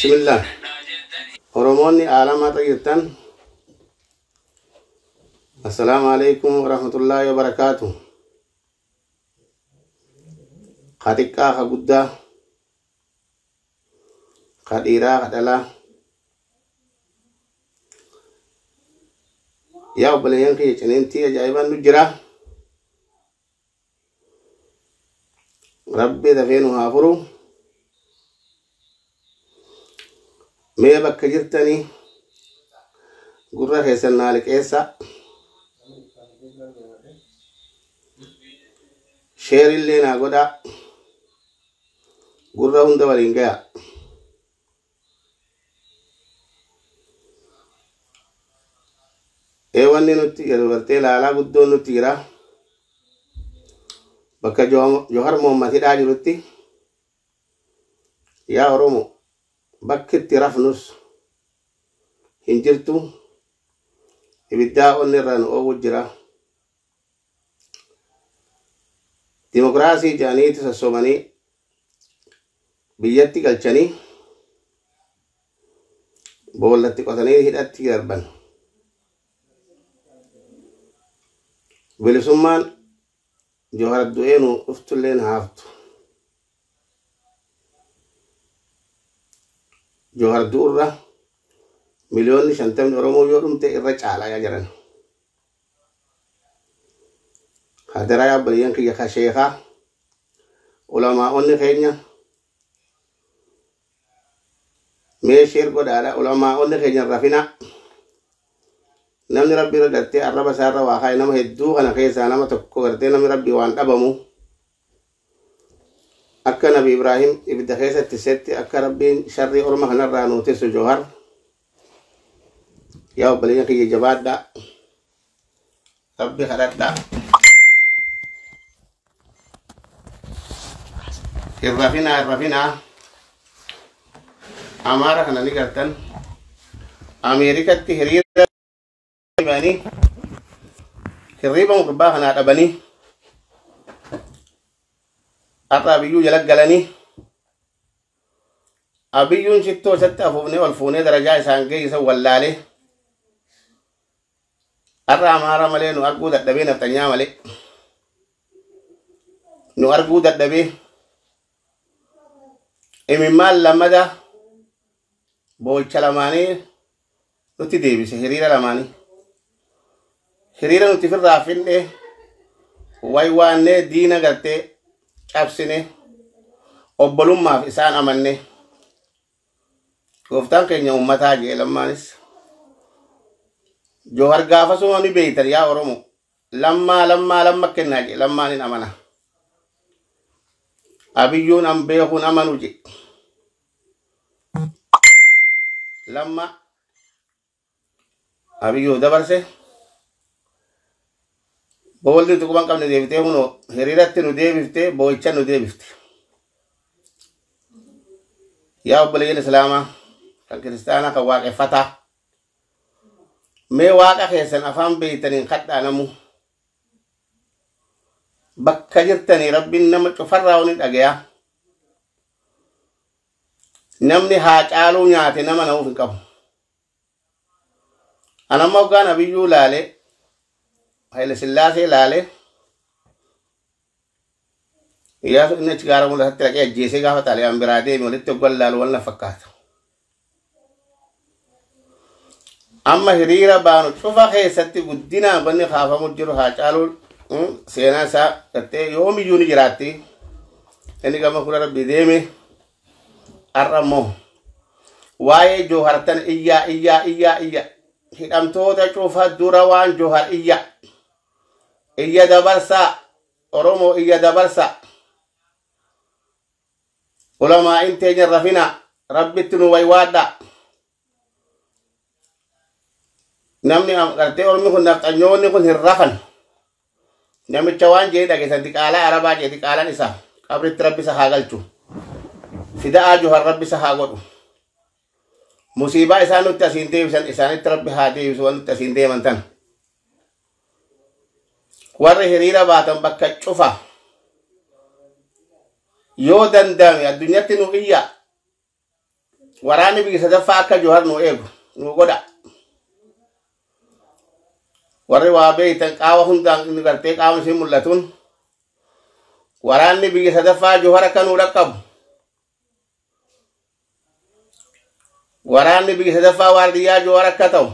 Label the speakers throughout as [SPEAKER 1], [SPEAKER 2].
[SPEAKER 1] Bismillah. Oromoonni aalamarra jirtan, assalaamu alaikum warahmatullaahi wabarakaatu. Ka xiqqaa, ka guddaa, ka dhiiraa, ka dhalaa, yaa obboleeyyan kiyya, ciniintii ajaa'ibaan nu jira. Rabbi dafee nu haa furu. Mee bakka jirtanii gurra keessan naa liqeessa, sheerillee naa godhaa, gurra hunda waliin gaya. Ee, wanni nutti jiru gartee laalaa guddoon nutti jira. Bakka Johar Mohammad hidhaa jirutti, yaa Oromo, bakki itti rafnus hin jirtu. Ibiddaa onni irraa nu oowwu jira. Dimokiraasii jedhaniitu sossobanii biyyatti galchanii boollatti qotanii hidhatti darban. Bilisummaan Johar du'ee nu dhuftulleen haaftu. Johar du'urra 50,000,000 Oromoo yoo dhumte irra caalaa yaa jiran. Hadaraa, yaa obboleeyyan kiyya, ka sheekaa, ulamaa'onni keenya, mee share godhaadha. Ulamaa'onni keenya, rafina. Namni Rabbi irra gartee arraba isaarra waa kaa'e, nama hedduu kana keessaa nama tokko gartee namni Rabbi waan dhabamu, akka Nabi Ibraahim ibidda keessatti setti, akka Rabbiin sharrii orma kanarraa nuu tissu Johar. Yaa obboleeyyan kiyya, jabaadhaa, Rabbi kadhadhaa, hin rafinaa, hin rafinaa. Amaara kana ni gartan, Ameerikatti hiriira ba'anii hirriiba gurbaa kanaa dhabanii, har'a Abiyyuu jala galanii, Abiyyuun shittoo isatti afuufnee ol fuunee darajaa isaan geessisan wallaalee, har'a Amaara malee nu arguu dadhabee, nafxanyaa malee nu arguu dadhabee, imimmaan lammada boo'icha lamaanii nutti deebise. Hiriira lamaanii, hiriira nuti firraa finne, waywaannee diina gartee cabsine, obbolummaaf isaan amanne, gooftaan keenya ummataa jee Lammaanis. Johar gaafasuma ni beeytan, yaa Oromo, Lammaa, Lammaa, Lamma kennaa jee. Lammaan hin amana, Abiyyuun an beekuun amanu je. Lamma Abiyyuu dabarse. Boolli nuti quban qabne deebitee hunoo hiriiratti nu deebifte, boo'icha nu deebifte. Yaa obboleeyyan Islaamaa, kan Kiristaanaa, kan Waaqeffataa, mee Waaqa keessan afaan beeytaniin kadhaa. Namu bakka jirtanii Rabbiin nama cufarraa ni dhagayaa. Namni haa caaluu nyaate nama na'uuf hin qabu. Anamma hoggaan Abiyyuu laale, Haile Sillaasee laale, Iyyaasu inni achi gaara mul'atatti dhaqee ajjeesee gaafa Xaaliyaan biraa deeme walitti hoggan laalu wal na fakkaata. Amma hiriira baanu cufa keessatti guddinaan wanni kaafamu jiru haa caaluu. Seenaa isaa gartee yoomiyyuu ni jiraatti. Inni gama fuula Rabbii deeme. Har'a immoo waa'ee Joohartan iyyaa, iyyaa, iyyaa, iyya. Hidhamtoota cufa dura waan Joohar iyya. Iyya dabarsaa, Oromoo, iyya dabarsaa. Ulamaa'in teenya, rafinaa, Rabbitti nu waywaadhaa. Namni gartee ormi kun, nafxanyoonni kun hin rafan. Namicha waan jedhe dhageessan, diqaalaa Arabaa jedhe. Diqaalaan isaa qabritti Rabbi isa haa galchu. Fida'aa Johar Rabbi isa haa godhu. Musiibaa isaan nutti asiin deebisan isaanitti Rabbi haa deebisu, waan nutti asiin deeman tan. Warri hiriira baatan bakka cufa, yoo danda'ame addunyatti nu iyya. Waraanni biyya sadaffaa akka Johar nu eegu nu godha. Warri waa beeytan qaawa hundaan inni gartee qaama isin mul'atuun waraanni biyya sadaffaa Johar akka nu dhaqqabu. Waraanni biyya sadaffaa waardiyyaa Johar akka ta'u.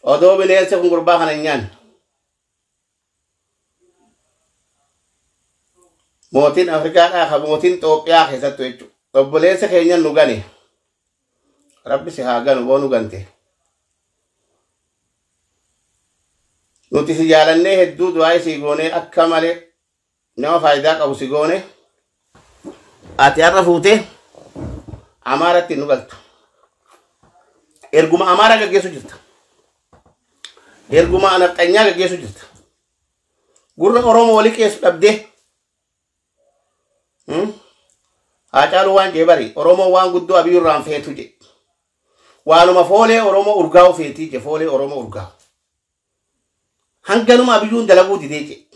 [SPEAKER 1] Odoo bineensi kun gurbaa kana hin nyaanne. Mootiin Afrikaadhaa ka mootiin Itoophiyaa keessattu jechuudha. Obboleessa keenya nu gane. Rabbi si haa ganu boo nu gante. Nuti si jaalannee hedduu du'aa isii goonee akka malee nama faayidaa qabu si goone. Ati har'a fuutee Amaaratti nu galtu. Erguma Amaaraa gaggeessu jirta. Erguma Nafxanyaa gaggeessu jirta. Gurra Oromoo walii qeessu dhabdee. Haacaaluu waan jee bari Oromoo waan guddoo Abiyyi irraan feetu je. Waanuma foolee Oromoo urgaa'u feetii je foolee Oromoo urgaa'u. Hanganuma Abiyyuun dalaguu didee je.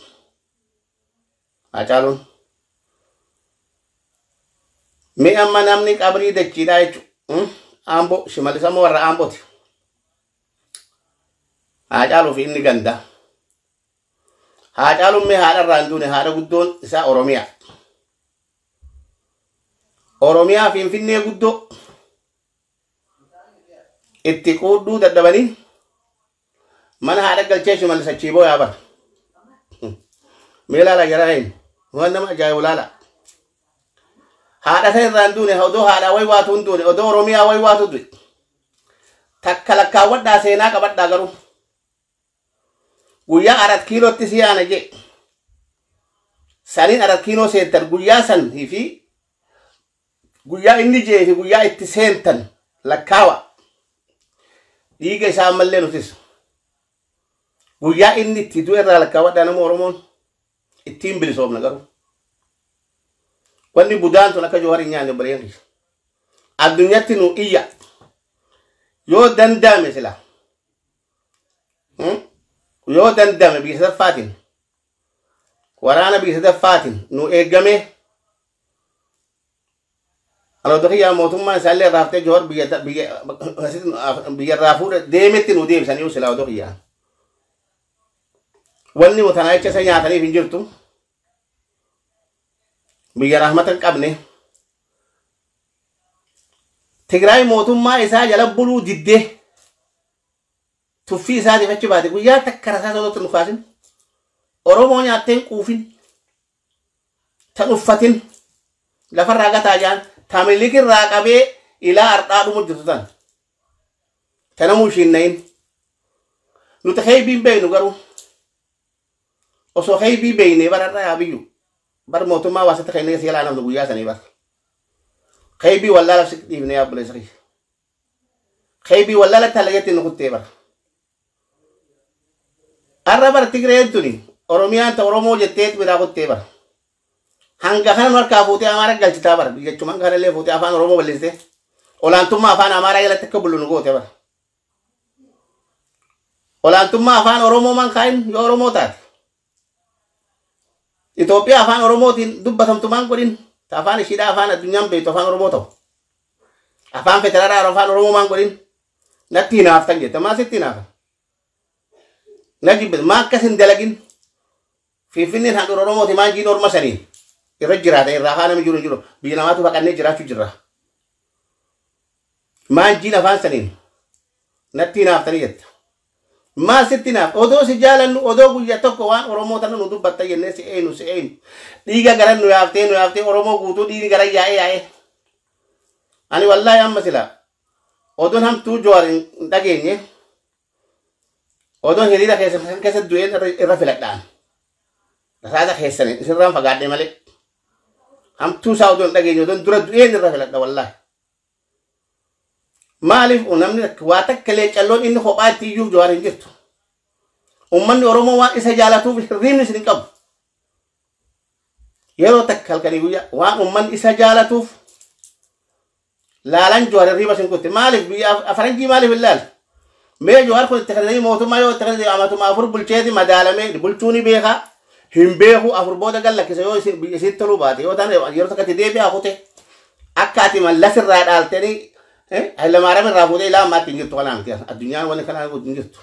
[SPEAKER 1] Haacaaluun. Mee amma namni qabrii dachiidhaa jechuudha. Amboo Shimallis amma warra Ambooti. Haacaaluu fi inni ganda. Haacaaluun mee haadha irraa hin duune haadha guddoon isaa Oromiyaa. Oromiyaa Finfinnee guddoo itti quudduu dadhabanii mana haadha galchee Shimallis achii booyaa bara. Mee ilaala jara hin waan nama ajaa'ibu ilaala. Haadha sana irraa hin duune odoo haadha wayi waatu hin duune odoo Oromiyaa wayi waatu du'e. Takka lakkaawwadhaa seenaa qabadhaa garuu. Guyyaa 4 kiilootti si yaana jee. Saniin 4 kiiloo seentan guyyaa san fi guyyaa inni jee fi guyyaa itti seentan lakkaawa. Dhiiga isaa ammallee nutis. Guyyaa inni itti du'e irraa lakkaawwadhaa nama Oromoon ittiin bilisoomna garuu. Wanni budaan tun akka Johar hin nyaanne obboleeyyan kiyya. Addunyaatti nu iyya. Yoo danda'ame sila. Yoo danda'ame biyya sadaffaatiin waraana biyya sadaffaatiin nu eeggame Aloota kiyyaa mootummaan isaallee raaftee Johar biyya irraa fuudhe deemetti nu deebisanii yoo sila odoo kiyyaa. Wanni tanaa jecha isa nyaataniif hin jirtu. Biyya rahmata hin qabne. Tigraay mootummaa isaa jala buluu diddee tuffii isaatiif achi baate guyyaa takka rasaa sodootti nu kaasin. Oromoo nyaattee hin quufin. Tan uffatin. Lafarraa gataa jaan Tamilikirraa qabee ilaa har'aa dhumu jirtu tan. Tanamuu ishiin nayin. Nuti heebii beeynu garuu. Osoo heebii beeynee bararraa yaa biyyu. Bar mootummaa waasatti kennee si jalaa namni guyyaa sanii bar. Heebii wallaala si dhiifnee yaa obboleessa kiyya. Heebii wallaala talageetti nu kuttee bar. Har'a bar Tigreen tuni Oromiyaan ta Oromoo jetteetu biraa kuttee bar. Hanga kana nu harkaa fuutee Amaara galchitaa bar. Biyyachuma hanga kanallee fuutee afaan Oromoo balleessitee. Olaantummaa afaan Amaaraa jalatti akka bullu nu goote bar. Olaantummaa afaan Oromoo man kaayin yoo Oromoo taate. Itoophiyaa afaan Oromootiin dubbatamtu maan godhin afaan ishiidhaa afaan addunyaan beektu afaan Oromoo ta'u. Afaan federaalaa afaan Oromoo maan godhin natti hinaaftan jette maa sitti hinaafan. Na jibbe maa akkas hin dalagin Finfinneen handhuura Oromooti maan jiin orma saniin irra jiraata irraa afaan namni jiru hin jiru biyya namaatu baqannee jiraachuu jirra. Maan jiin afaan saniin natti hinaaftanii jette. Maal sitti naaf odoo si jaalannu odoo guyyaa tokko waan Oromoo tana nu dubbatta jennee si eenu si eenu dhiiga garan nu yaaftee Oromoo guutuu dhiigni garan yaa'ee yaa'ee. Ani wallaahi amma sila odoon hamtuu Jawaar hin dhageenye odoon hiriira keessa du'een irra filadhaan. Rasaasa keessan isirraan fagaadhee malee hamtuu isaa odoon dhageenye odoon dura du'een irra filadha wallaahi. Maaliif namni waa takka illee calloon inni kophaa itti iyyuuf Jawaar hin jirtu. Uummanni Oromoo waan isa jaalatuuf hirriibni isin hin qabu. Yeroo takka halkanii guyyaa waan uummanni isa jaalatuuf laalan Jawaar hirriiba isin kutte. Maaliif biyya faranjii maaliif hin laalu? Mee Jawaar kun itti kennanii mootummaa yoo itti kennanii amatuma 4 bulcheeti madaalamee bulchuu ni beekaa. Hin beeku 4 booda gallakkisa yoo isitti toluu baate yoo taane yeroo takka itti deebi'aa kute. Akka ati Mallas irraa dhaaltanii Hayilamaariyaam irraa fuutee ilaa ammaatti hin jirtu kanaa miti. Addunyaan wanni kanaa hin jirtu.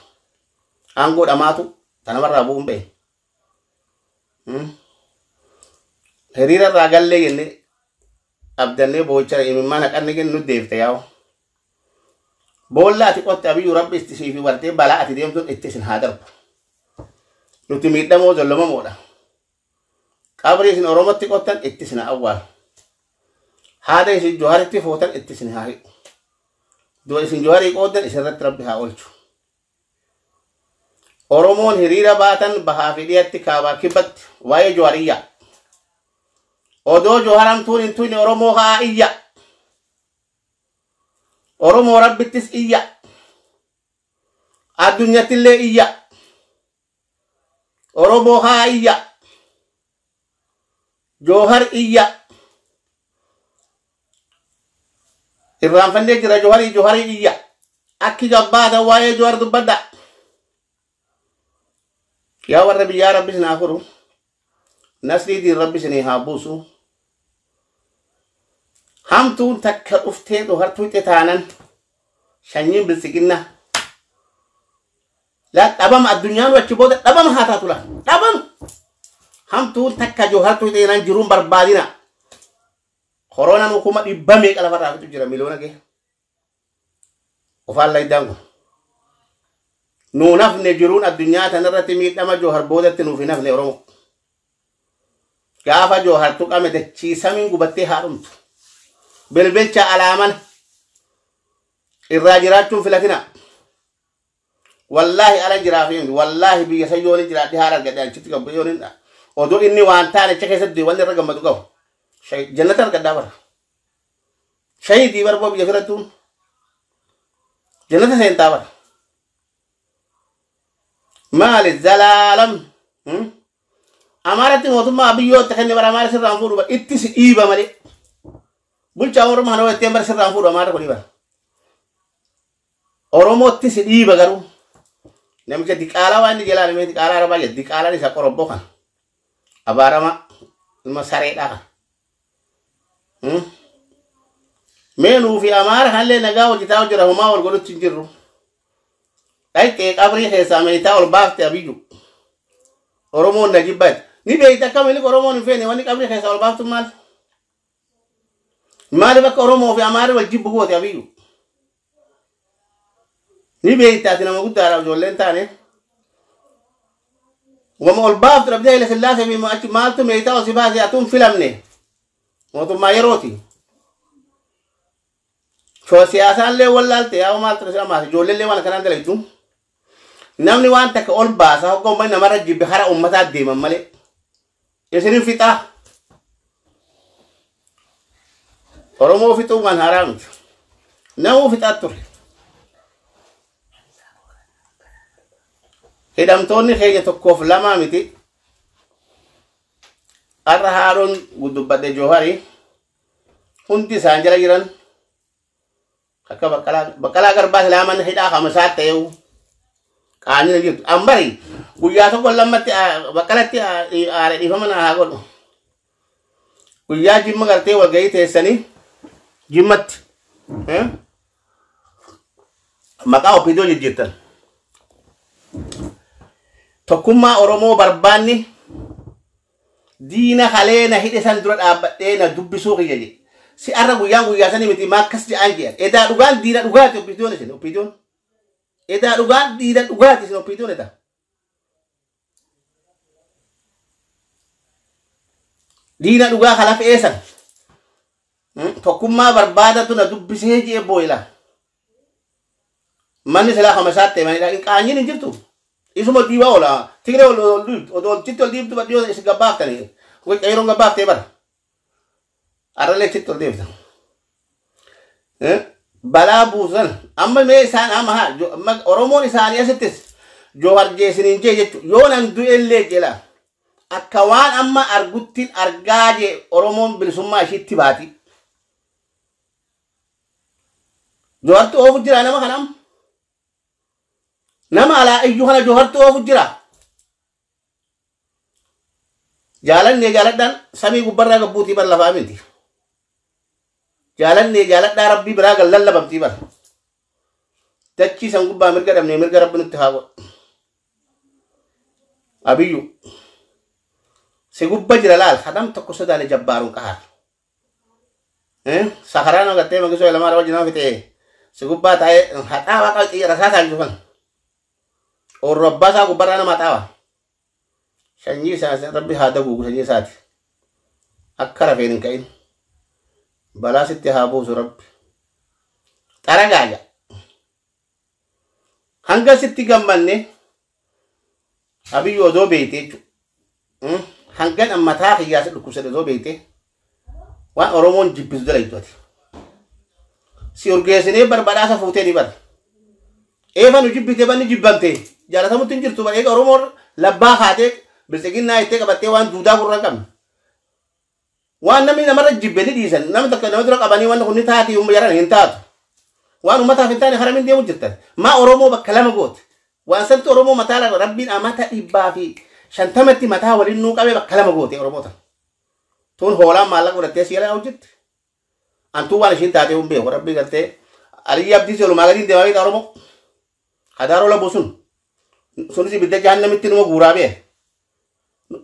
[SPEAKER 1] Aangoo dhamaatu tanamarraa bu'uun ba'e. Hiriira irraa gallee jennee abdannee boo'icha imimmaan haqanne kennu nu deebite yaa'u. Boolla ati qotte Abiyyuu Rabbi itti siif wartee balaa ati deemtuun itti isin haa darbu. Nuti miidhamoo zollomamoodha. Qabrii isin Oromootti qottan itti isin haa awwaalu. Haada isin Johaaritti footan itti isin haa hidhu. Du'a isin Joharii qooddan isinirratti Rabbi haa oolchu. Oromoon hiriira baatan bahaa fi dhiyatti kaabaa kibbatti waa'ee Johariyyaa. Odoo Joharamtuun hin tuyne Oromoo haa iyya. Oromoo Rabbittis iyya. Addunyattillee iyya. Oromoo haa iyya. Johar iyya. Irraanfannee jira Joharii Joharii iyya. Akki gabbaata waa'ee Johar dubbadha. Yaa warra biyyaa Rabbi isin haa furu. Nasrii diin Rabbi isinii haa buusu. Hamtuun takka dhuftee Johartuu ixxe taanan sanyiin biltsiginna. Laa dhabama addunyaan achi booda dhabama haa taatu laa. Dhabama. Hamtuun takka Johartuu ixxe taanan jiruun barbaadina. Koronaan 100,000 meeqa lafarraa fixu jira miliyoona ga'e. Ofaan laydaan kun. Nuun hafne jiruun addunyaa tanarratti miidhama Johar boodatti nuuf hin hafne Oromoo. Gaafa Johar tuqame dachii samiin gubattee haa dhumtu. Bilbilcha alaamana irraa jiraachuun filatina. Wallaahi ala jiraaf hin wallaahi biyya san yoon jiraadhe haala argadhe achitti qabu yoon hin odoo inni waan taane achi keessatti wanni irra gammadu qabu. Jannata argadhaa bara. Shahidii barboo biyya filattuun jannata seentaa bara. Maali zalaalam Amaaratti mootummaa Abiyyootti kenne bara Amaara sirraan fuudhu bara itti si dhiiba malee. Bulchaa Oromoo kana ittiin bara sirraan fuudhu Amaara kuni bara. Oromootti si dhiiba garuu. Namicha diqaalaa waan inni jalaa dhimee diqaalaa arabaa jedha diqaalaan isa qorobboo kana. Abaaramaa ilma sareedhaa kana. Mee nuu fi Amaara kanallee nagaa hojjetaa jira homaa wal godhutti hin jirru. Dhaqxee qabrii keessaa meeshaa ol baafte Abiyyu. Oromoon na jibbaati. Ni beekta akka milik Oromoon hin feene wanni qabrii keessaa ol baaftu maal? Maaliif akka Oromoo fi Amaarri wal jibbu goote Abiyyu? Ni beekta ati nama guddaadha ijoolleen taane. Wama ol baaftu dhabdee Haile Sillaasee fi achi maaltu meeshaa ol si baase atuun filamne. Mootummaa yerooti. Siyaasaallee wallaalte yaa maaltu si amaase ijoolleellee waan akkanaan dalagdu. Namni waan takka ol baasa hogga uummanni namarra jibbe hara uummataa deeman malee. Isinin fixaa. Oromoo fixuun waan haaraa miti. Namuu fixaa ture. Hidhamtoonni keenya tokkoof lamaa miti. Har'a haaroon dubbadhe Joharii hundi isaan jala jiran akka Baqqalaa Garbaa silaa mana hidhaa kamisaa ta'eewu qaanii jirtu. Ambari guyyaa tokko lammatti Baqqalatti aare dhiifama naa haa godhu. Guyyaa Jimma gartee walgahii teessanii Jimmatti maqaa OPDO jijjiirtan. Tokkummaa Oromoo barbaanni diina kalee na hidhe san dura dhaabbadhee na dubbisuu kiyya jedhe. Si arra guyyaan guyyaa sanii miti maa akkas jedhaan jedhan. Edaa dhugaan diina dhugaati OPDOn isin OPDOn. Edaa dhugaan diina dhugaati isin OPDOn edaa. Diina dhugaa kana fe'eessan. Tokkummaa barbaadatu na dubbisee jee booyila. Manni silaa kama isaatti manidha. Qaanyiin hin jirtu. Isuma dhiibaa oola. Tigree ol ol dhiibtu. Odoo chitti ol dhiibtu badhiyoo isin gabbaaftanii. Qeeroon gabbaaftee bara. Arralee chitti ol dhiibta. Balaa buusan. Amma mee isaan amma haa Oromoon isaanii asittis Joohar jeesiniin jee jechuudha. Yoo nan du'ellee jedha. Akka waan amma arguttiin argaa jee Oromoon bilisummaa ishiitti baati. Joohartu oofu jira nama kanam. Nama alaa iyyuu kana Joohartu oofu jira. Jaalannee jaaladhaan samii gubbarraa gabbuutii bar lafaa miti. Jaalanne jaaladhaa rabbii biraa gal lallabamtii bara. Dachii san gubbaa mirga dhabnee mirga rabbi nutti haa godhu. Abiyyu si gubba jira laal hadam tokko sodaane jabbaaruun qahaar. Sakaraan agartee mangisoo lamaa raba jinaa fixee si gubbaa taa'ee haxaawaa qabu rasaa isaa jiru kan. Orrobbaa isaa gubbarraa nama haxaawa. Sanyii isaa rabbi haa daguugu sanyii isaati. Akka rafeen hin ka'in. Balaa sitti haa buusu rabbi. Xaragaa jedha. Hanga sitti gammanne Abiyyu odoo beeyte jechuudha. Hangan ammataa kiyyaa si dhukkubsate odoo beeyte waan Oromoon jibbisu dalaytu ati. Si urgeessinee barbadaasa fuutee ni bara. Eefa nu jibbite banni jibbamte jaalatamutti hin jirtu bara eega Oromoon labbaa kaatee biltsiginnaa ittee qabattee waan duudaa gurra hin qabne. Waan namni namarra jibbe ni dhiisan nama tokko nama dura qabanii waan kun ni taati yaran hin taatu. Waan uummataaf hin taane haramiin deemu jirtan. Maa Oromoo bakka lama goote. Waan santu Oromoo mataa lama rabbiin amata 150tti mataa waliin nuu qabee bakka lama goote Oromoota. Tun hoolaan maallaqa godhattee si yala hojjette. Antuu waan ishiin taatee hin beeku rabbii galtee Aliyyi Abdii si olumaa gadiin deemaa beekta Oromoo. Hadaaroo laboo sun. Sunis ibidda jahannamitti numa guuraa bee.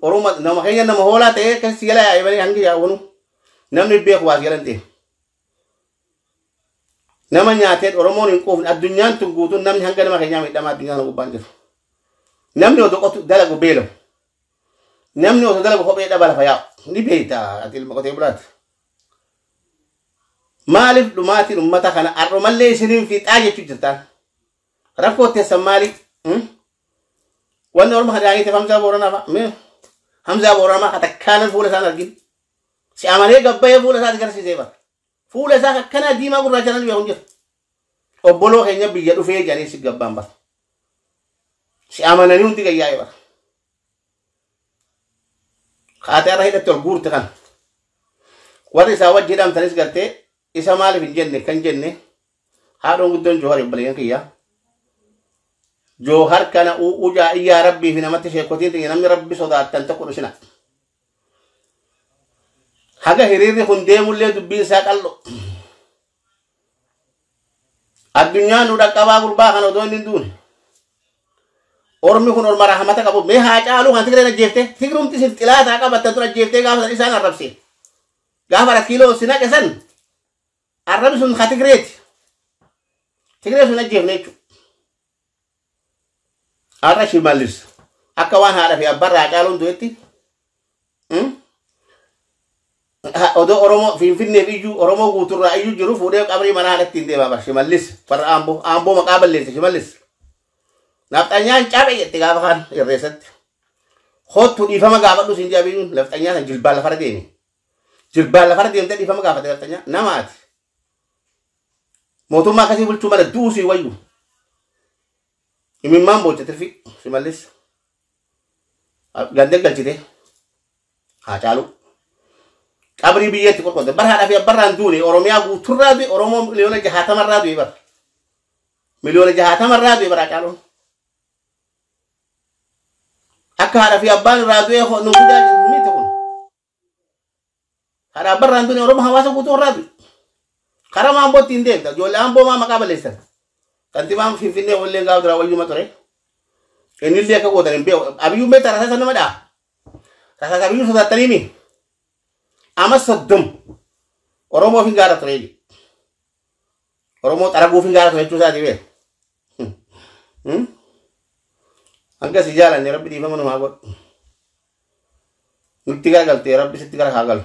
[SPEAKER 1] Oromoo nama keenya nama hoolaa ta'ee akkas si yala yaa'ee malee hangi yaa'u namni beeku waa si yala hin deemu. Nama nyaateen Oromoon hin quufne addunyaan tun guutuun namni hanga nama keenyaa miidhamaa addunyaa kana gubbaan jiru. Namni osoo qotu dalagu beelamu. Namni osoo dalagu kophee dhaba lafa yaa'u. Ni beekta ati ilma qotee bulaati. Maaliif dhumaatiin uummata kana har'umallee isiniin fixaa jechuu jirtaan? Rakkoo teessan maali? Wanni Oromoo kana yaa'ee Hamzaa Booranaa fa'a. Hamzaa Booranaa ka takkaanan fuula isaan argin. Si amanee gabbayee fuula isaa agarsiisee bara. Fuula isaa akkanaa diimaa gurraacha nan beeku hin jiru. Obboloo keenya biyya dhufee jedhanii si gabbaan bara. Si amananii hundi gayyaa'ee bara. Kaatee irra hidhatte ol guurte kana. Warri isaa wajji hidhamtanis gartee isa maaliif hin jenne kan jenne haadhoon guddoon Joohar obboleeyyan kiyyaa. Joohar kana u'uu iyyaa rabbii fi namatti sheekotiin ta'e namni rabbi sodaattan tokko dhusina. Haga hiriirri kun deemullee dubbiin isaa qal'o. Addunyaan nu dhaqqabaa gurbaa kana odoo inni hin duune. Ormi kun orma rahmata qabu. Mee haa caaluu kan Tigreen ajjeefte. Tigrumti isin xilaataa qabattan tun ajjeeftee gaafa san isaan arrabse. Gaafa rakkiiloo si naqe san arrabni sun ka Tigreeti. Tigree sun ajjeefne jechuudha. Har'a Shimallis akka waan haadha fi abbarraa caaluun du'etti odoo Oromoo Finfinneef iyyuu Oromoo guuturraa iyyuu jiru fuudhee qabrii mana haadhatti hin deemaa bara Shimallis warra Amboo Amboo maqaa balleesse Shimallis. Nafxanyaan cabe jette gaafa kaan irreessatti. Kottu dhiifama gaafadhu siin jedha biyyuun nafxanyaa san jilbaan lafarra deemi. Jilbaan lafarra deemtee dhiifama gaafate nafxanyaa namaati. Mootummaa akkasii bulchuu mala du'uu sii wayyu. Imimmaan boocha tirfi Shimallis. Gandee galchite haa caalu. Qabrii biyyatti qorqotte bara haadhaa fi abbarraan duune Oromiyaa guuturraa du'e Oromoo 60,000,000 du'e bara. 60,000,000 du'e bara caaluun. Akka haadha fi abbaan irraa du'e nu fidaa miti kun. Haadha abbarraan duune Oromoo hawaasa guutuu irraa du'e. Karaa maambootti hin deemta. Ijoollee Amboo maa maqaa balleessan. Kantiibaan Finfinnee wallee gaafa duraa wayyuma ture. Innillee akka gootan hin beeku. Abiyyuun beektaa rasaasa nama dha'a. Rasaasa Abiyyuu sodaattanii mi? Ama 30 Oromoof hin gaara ture jechuudha. Oromoo xaraguuf hin gaara ture jechuu isaati beeku. Hanga si jaalanne rabbi dhiifama nu haa godhu. Nutti garagaltee rabbi sitti gara haa galu.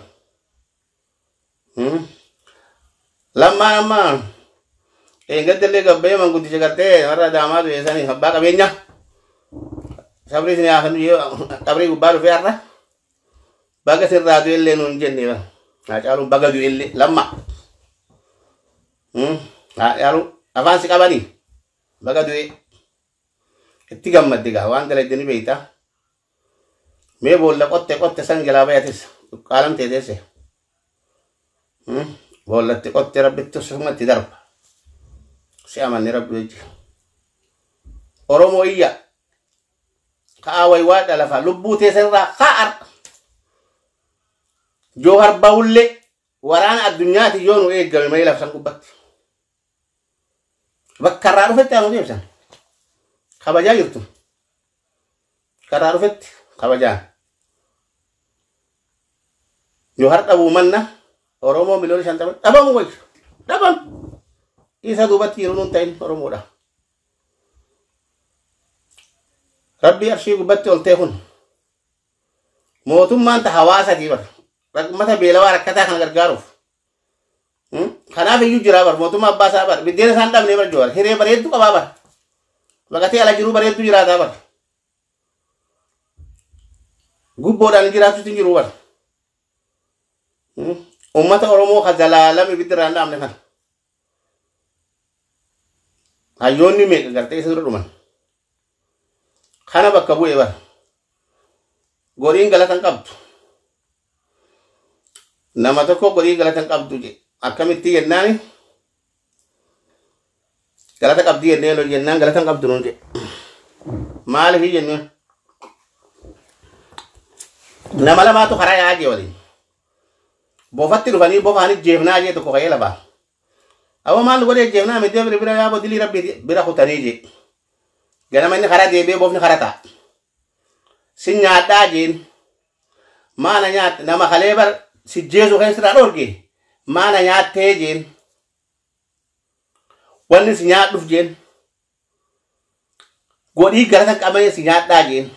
[SPEAKER 1] Lammaan amma eeggaddellee gabbayee manguddicha gartee warra daamaa du'e sanii abbaa qabeenya. Sabri isin haa kennu qabrii gubbaa dhufee har'a. Baga sirraa du'ellee nuun jenne haa caaluun baga du'ellee lamma. Haa caalu afaan si qabanii baga du'e. Itti gammadde gaa waan galadde ni beekta. Mee boolla qotte qotte san jalaa bayatis qaalamtee teesse. Boollatti qotte rabbitti sumatti darba. Si amanne rabbi wajji. Oromoo iyya. Ka'aa waywaadha lafa lubbuu teessan irraa ka'a. Joohar bawullee Waraana addunyaati yoo nu eeggame malee labsan gubbatti. Bakka irraa dhufetti haa nu deebisan. Kabajaa jirtu. Karaa dhufetti kabajaan. Yoo har dhabuu manna Oromoo miliyoona 50 dhabamu wayyu. Dhabamu. Isa duubatti yeroo nuun ta'in Oromoodha. Rabbii arshii gubbatti ol ta'e kun mootummaan ta hawaasatii bar. Uummata beelawaa rakkataa kana gargaaruuf. Kanaaf iyyuu jira bar mootummaa abbaa isaa bar biddeena isaan dhabnee bar joowar hiree bareedduu qabaa bar. Baqatee ala jiruu bareedduu jiraataa bar. Gubboodhaan jiraatutti hin jiru bar. Uummata Oromoo ka zalaalama ibidda irraa hin dhaamne kana. Hayyoonni meeqa gartee isa dura dhuman. Kana bakka bu'e bar. Goriin galata hin qabdu. Nama tokko godhii galata hin qabdu je. Akkamitti jennaani? Galata qabdii jennee jennaan galata hin qabdu nuun je. Maaliif jennee? Nama lamaatu karaa yaa'aa jee waliin. Bofatti dhufanii bofaan jeefnaa jee tokko ka'ee lafaa. Awwa maal godhee jeefnaa miti bira bira yaa bodilii rabbi bira kutanii jee. Ganama inni karaa deebi'ee bofni karaa ta'a. Si nyaadhaa jeen. Maana nyaatte nama kalee bar si jeesu keessirraa dhoorge maana nyaattee jeen. Wanni si nyaadhuuf jeen. Godhii galata qabanii si nyaadhaa jeen.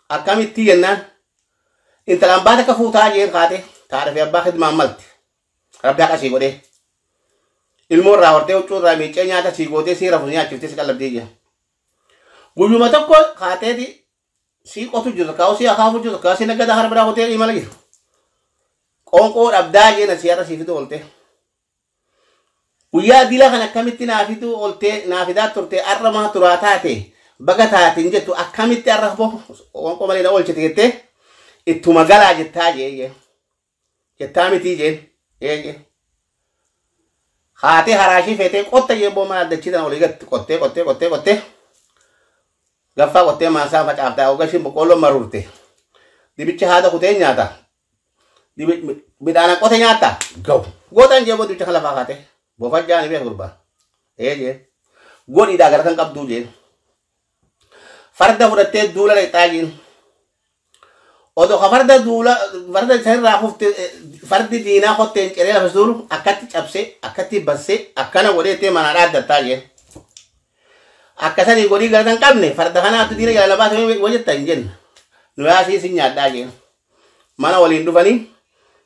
[SPEAKER 1] Akkamitti jennaan intalaan baata akka fuutaa jeen kaate taadha fi abbaa khidmaan malti. Rabbi haqa sii godhee. Ilmoo irraa hortee huccuu irraa miiccee nyaata sii gootee sii rafu nyaachiftee si qallabdee jira. Guyyuma tokko kaateeti sii qotu jiru kaa'u sii akaafu jiru kaa'u sii nagada hara biraa kutee imala jiru. Qoonqoo dhabdaa jeen asii har'a sii fiduu oolte. Guyyaa dila kan akkamitti naa fiduu ooltee naa fidaa turte har'a maa turaa taate baga taate hin jettu akkamitti har'a qoonqoo malee na oolchite jettee ittuma galaa jettaa jee jettaa mitii jeen. Haatee haraashii feetee qotta jee boo mana addachii tana olii gatti qottee qottee qottee qottee gaffaa qottee maasaa facaaftaa ogashiin boqqoolloo maruurte dibicha haada kutee nyaata midhaan qote nyaata gahu gootaan jee boo dibicha kan lafaa kaatee bofa jaani beeku gurbaa ee jee godhiidhaa gara kan qabduu jee farda fudhattee duula dhaqxaa jeen odoo ka farda duula farda isarraa kufte fardi diinaa kotteen ciree lafa duulu akkatti cabsee akkatti bassee akkana godhee manaa dhaaddattaa jeen akkasanii godhii gara kan qabne farda kanaatu diina jala baasee wajjetta hin jenne nu yaasii sin nyaadhaa jeen mana waliin dhufanii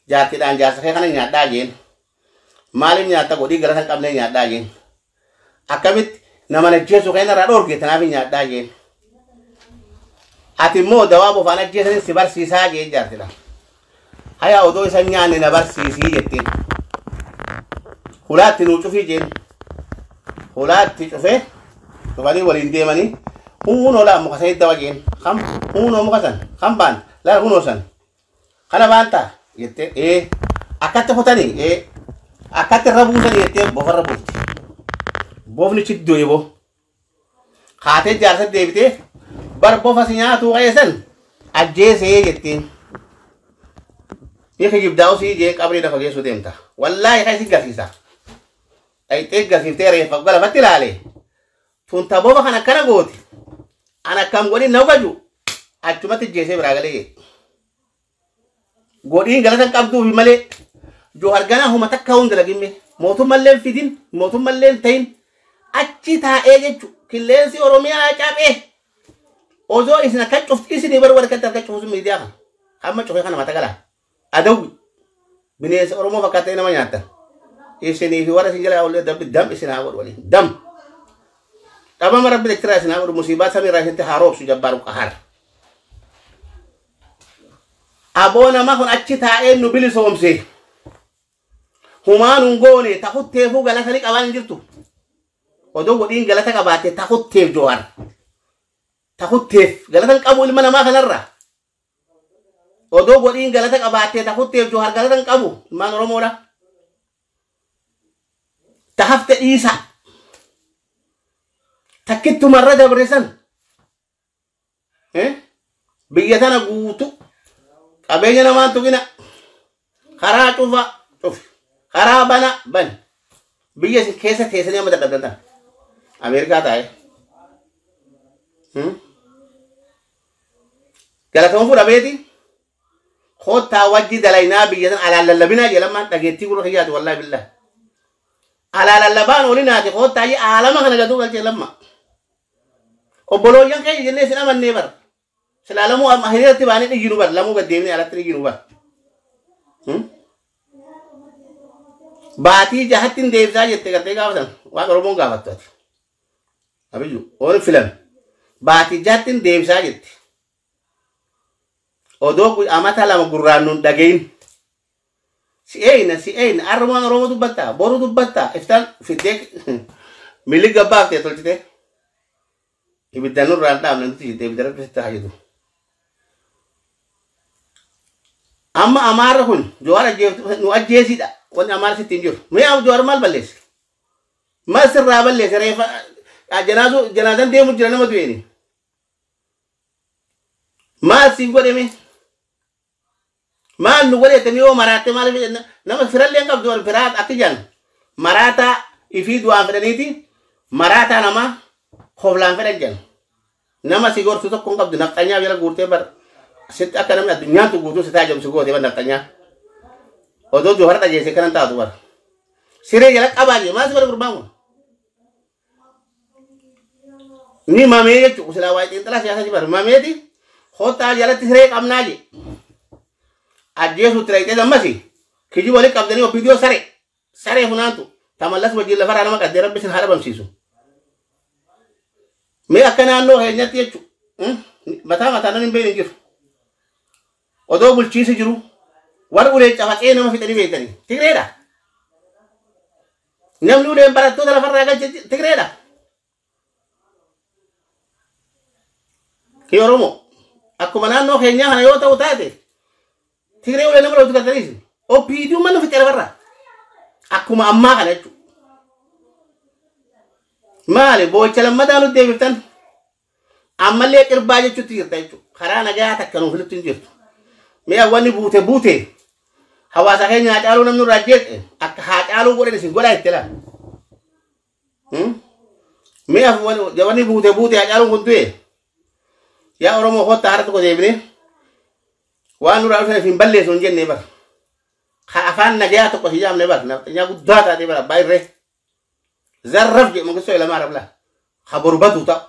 [SPEAKER 1] jaartiidhaan jaarsa kee kana nyaadhaa jeen maaliif nyaatta godhii gara kan qabne nyaadhaa jeen akkamitti nama najjeessu keenya irraa dhoorge tanaaf hin nyaadhaa jeen ati immoo dawaa bofaan ajjeesanii si barsiisaa jeen jaartidha haya odoo isa nyaanne na barsiisii jetteen hulaatti nuu cufii jeen hulaatti cufee dhufanii waliin deemanii hunoo laa muka sanii dawa jeen kam hunoo muka san kam baan laa hunoo san kana baantaa jettee ee akkatti kutanii ee akkatti irra buusanii jettee bofarra buufti bofni chiddoo boo kaatee jaarsa deebitee bar bofa si nyaatu qeessan ajjeesee jetteen ni kijibdaa usii jee qabrii lafa geessuu deemta wallaahi kan isin garsiisa dhayxee garsiiftee reeffa galafatti ilaale tunta bofa kan akkana gooti an akkam godhin na ugaju achumatti jeesee biraa galee jee godhiin galata qabduufi malee joo arganaa huma takka hunda lagimme mootummallee fidin mootummallee ta'in achi taa'ee jechu qilleensi Oromiyaa cabee osoo isin akka cufti isinii bar warra akka cufusu miidiyaa kana hamma cufee kana mata galaa adawwi bineensa Oromoo fakkaatee nama nyaatan isinii fi warra isin jala ollee dambi dam isin haa godhu waliin dam dhabama rabbi daktiraa isin haa godhu musiibaa samiirraa isinitti haa roobsu jabbaaru qahaar aboo nama kun achi taa'ee nu bilisoomse humaan hin goone takutteefuu galata ni qabaan hin jirtu odoo godhiin galata qabaate takutteef joowar takutteef galata hin qabu ilma namaa kanarra odoo godhiin galata qabaate takutteef joowar galata hin qabu ilmaan Oromoodha tahafte dhiisa takkittumarra dabre san biyya tana guutu qabeenya namaan tuqina karaa cufa Cufi. Karaa bana bani. Biyya isin keessa teessanii amma dadhabdan tana. Ameerikaa taa'ee. Galatoon fudhameeti. Kottaa wajji dalaynaa biyya san alaan lallabinaa jee lammaan dhageettii gurra kiyyaati wallaahi billah. Alaa lallabaan oli naati kottaa jee aalama kana gatuu galchee lamma. Obbolooyyan keenya jennee isin amannee bara. Silaa lamuu amma hiriiratti baanee dhiyyinu bara lamuu gad deemnee alatti dhiyyinu bara. Baatii jahatti hin deebisaa jette gartee gaafa san waan Oromoon gaafattu ati. Abiyyu oon filame. Baatii jahatti hin deebisaa jette. Odoo amata lama gurraan nun dhagayin. Si'eeyna si'eeyna arrumaan Oromoo dubbattaa boru dubbattaa iftaan fiddee milik gabbaaftee tolchite. Ibidda nurraan dhaabne nuti jette ibidda rabbi sitti haa jedhu. Amma Amaarri kun Jawaar nu ajjeesiidha. Wanni Amaarri sitti hin jiru. Mee Jawaar maal balleesse? Maal sirraa balleesse reefa janaazan deemu jira nama du'eeni. Maal siin godhame? Maal nu godhe jettanii yoo maraatte maal nama firallee hin qabdu firaa akka jedhan maraataa ifii du'aan fedhaniiti maraataa namaa hoflaan fedhan jedhan. Nama si gorsu tokko hin qabdu nafxanyaa jala guurtee bara sitti akka namni addunyaan tu guutuu si taajjabu si goote bara nafxanyaa. Odoo Jawaar dhageesse kanan taatu bara. Siree jala qabaa jee maal si bara gurbaan kun? Ni mamee jechuudha silaa waa'ee xiinxalaa siyaasaa si bara mameeti kottaa jalatti siree qabnaa jee. Ajjeesuutti dhaqxee ammasi kijiba walitti qabdanii obbidiyoo saree saree funaantu tamallas wajjin lafarraa nama qaddee rabbi isin haa dhabamsiisu. Mee akka naannoo keenyatti jechuudha mataa mataa namni hin beekne hin jiru. Odoo bulchiisi jiru warri ulee cafaqee nama fixanii beektanii Tigreedha. Namni uleen barattoota lafarraa galche Tigreedha. Kii Oromoo akkuma naannoo keenyaa kana yoo ta'u taate Tigree ulee nama dhooftu gargariisi. OPD mana fixee lafarraa. Akkuma ammaa kana jechuudha. Maali boo'icha lammataa nutti deebiftan ammallee qirbaa jechuutti jirta jechuudha. Karaa nagaa takka nuuf filitti hin jirtu. Mee wanni buute buute hawaasa keenya Haacaaluu namni irraa jeeqe akka Haacaaluu godhan isin godhaa itti laa. Mee wanni buute buute Haacaaluun kun du'e yaa Oromoo kottaa har'a tokko deebinee waan nurraa dhufan isin balleessu hin jennee bara. Ka afaan nagayaa tokko si jaamne bara nafxanyaa guddaa taatee bara abbaa irree. Zarraf jedhe Mangistuu Hayilamaariyaam laa. Ka boru badu ta'u.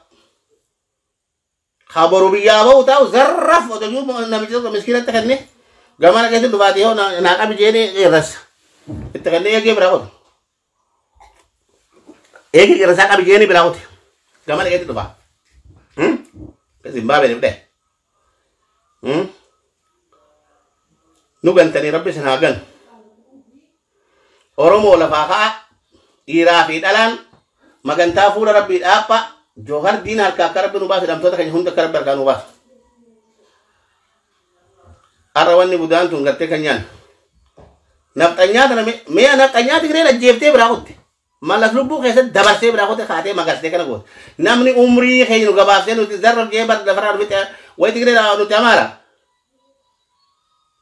[SPEAKER 1] Ka boru biyyaa ba'u ta'u zarraf otoo jiru namichi tokko miskiinatti kennee gamana keessatti dhufaatii yoo naa qabi jedhee qeerransa. Itti kennee eegee biraa qotu. Eegee qeerransaa qabi jedhee biraa qote. Gamana keessatti dhufaa. Zimbaabbee dhufee. Nu gantanii rabbi isin haa ganu. Oromoo lafaa ka'a dhiiraa fi dhalaan magantaa fuula rabbii dhaapha Joohar diina harkaa akka rabbi nu baasu hidhamtoota keenya hunda akka rabbi harkaa nu baasu. Har'a wanni budaan tun gartee kan nyaannu. Nafxanyaa tana mee nafxanyaa Tigreen ajjeeftee biraa kutte. Mallas lubbuu keessatti dabarsee biraa kutte kaatee magartee kana goote. Namni umrii keenya nu gabaabsee nuti zarra jee bar lafarraa nu fixe wayi Tigree nuti Amaara.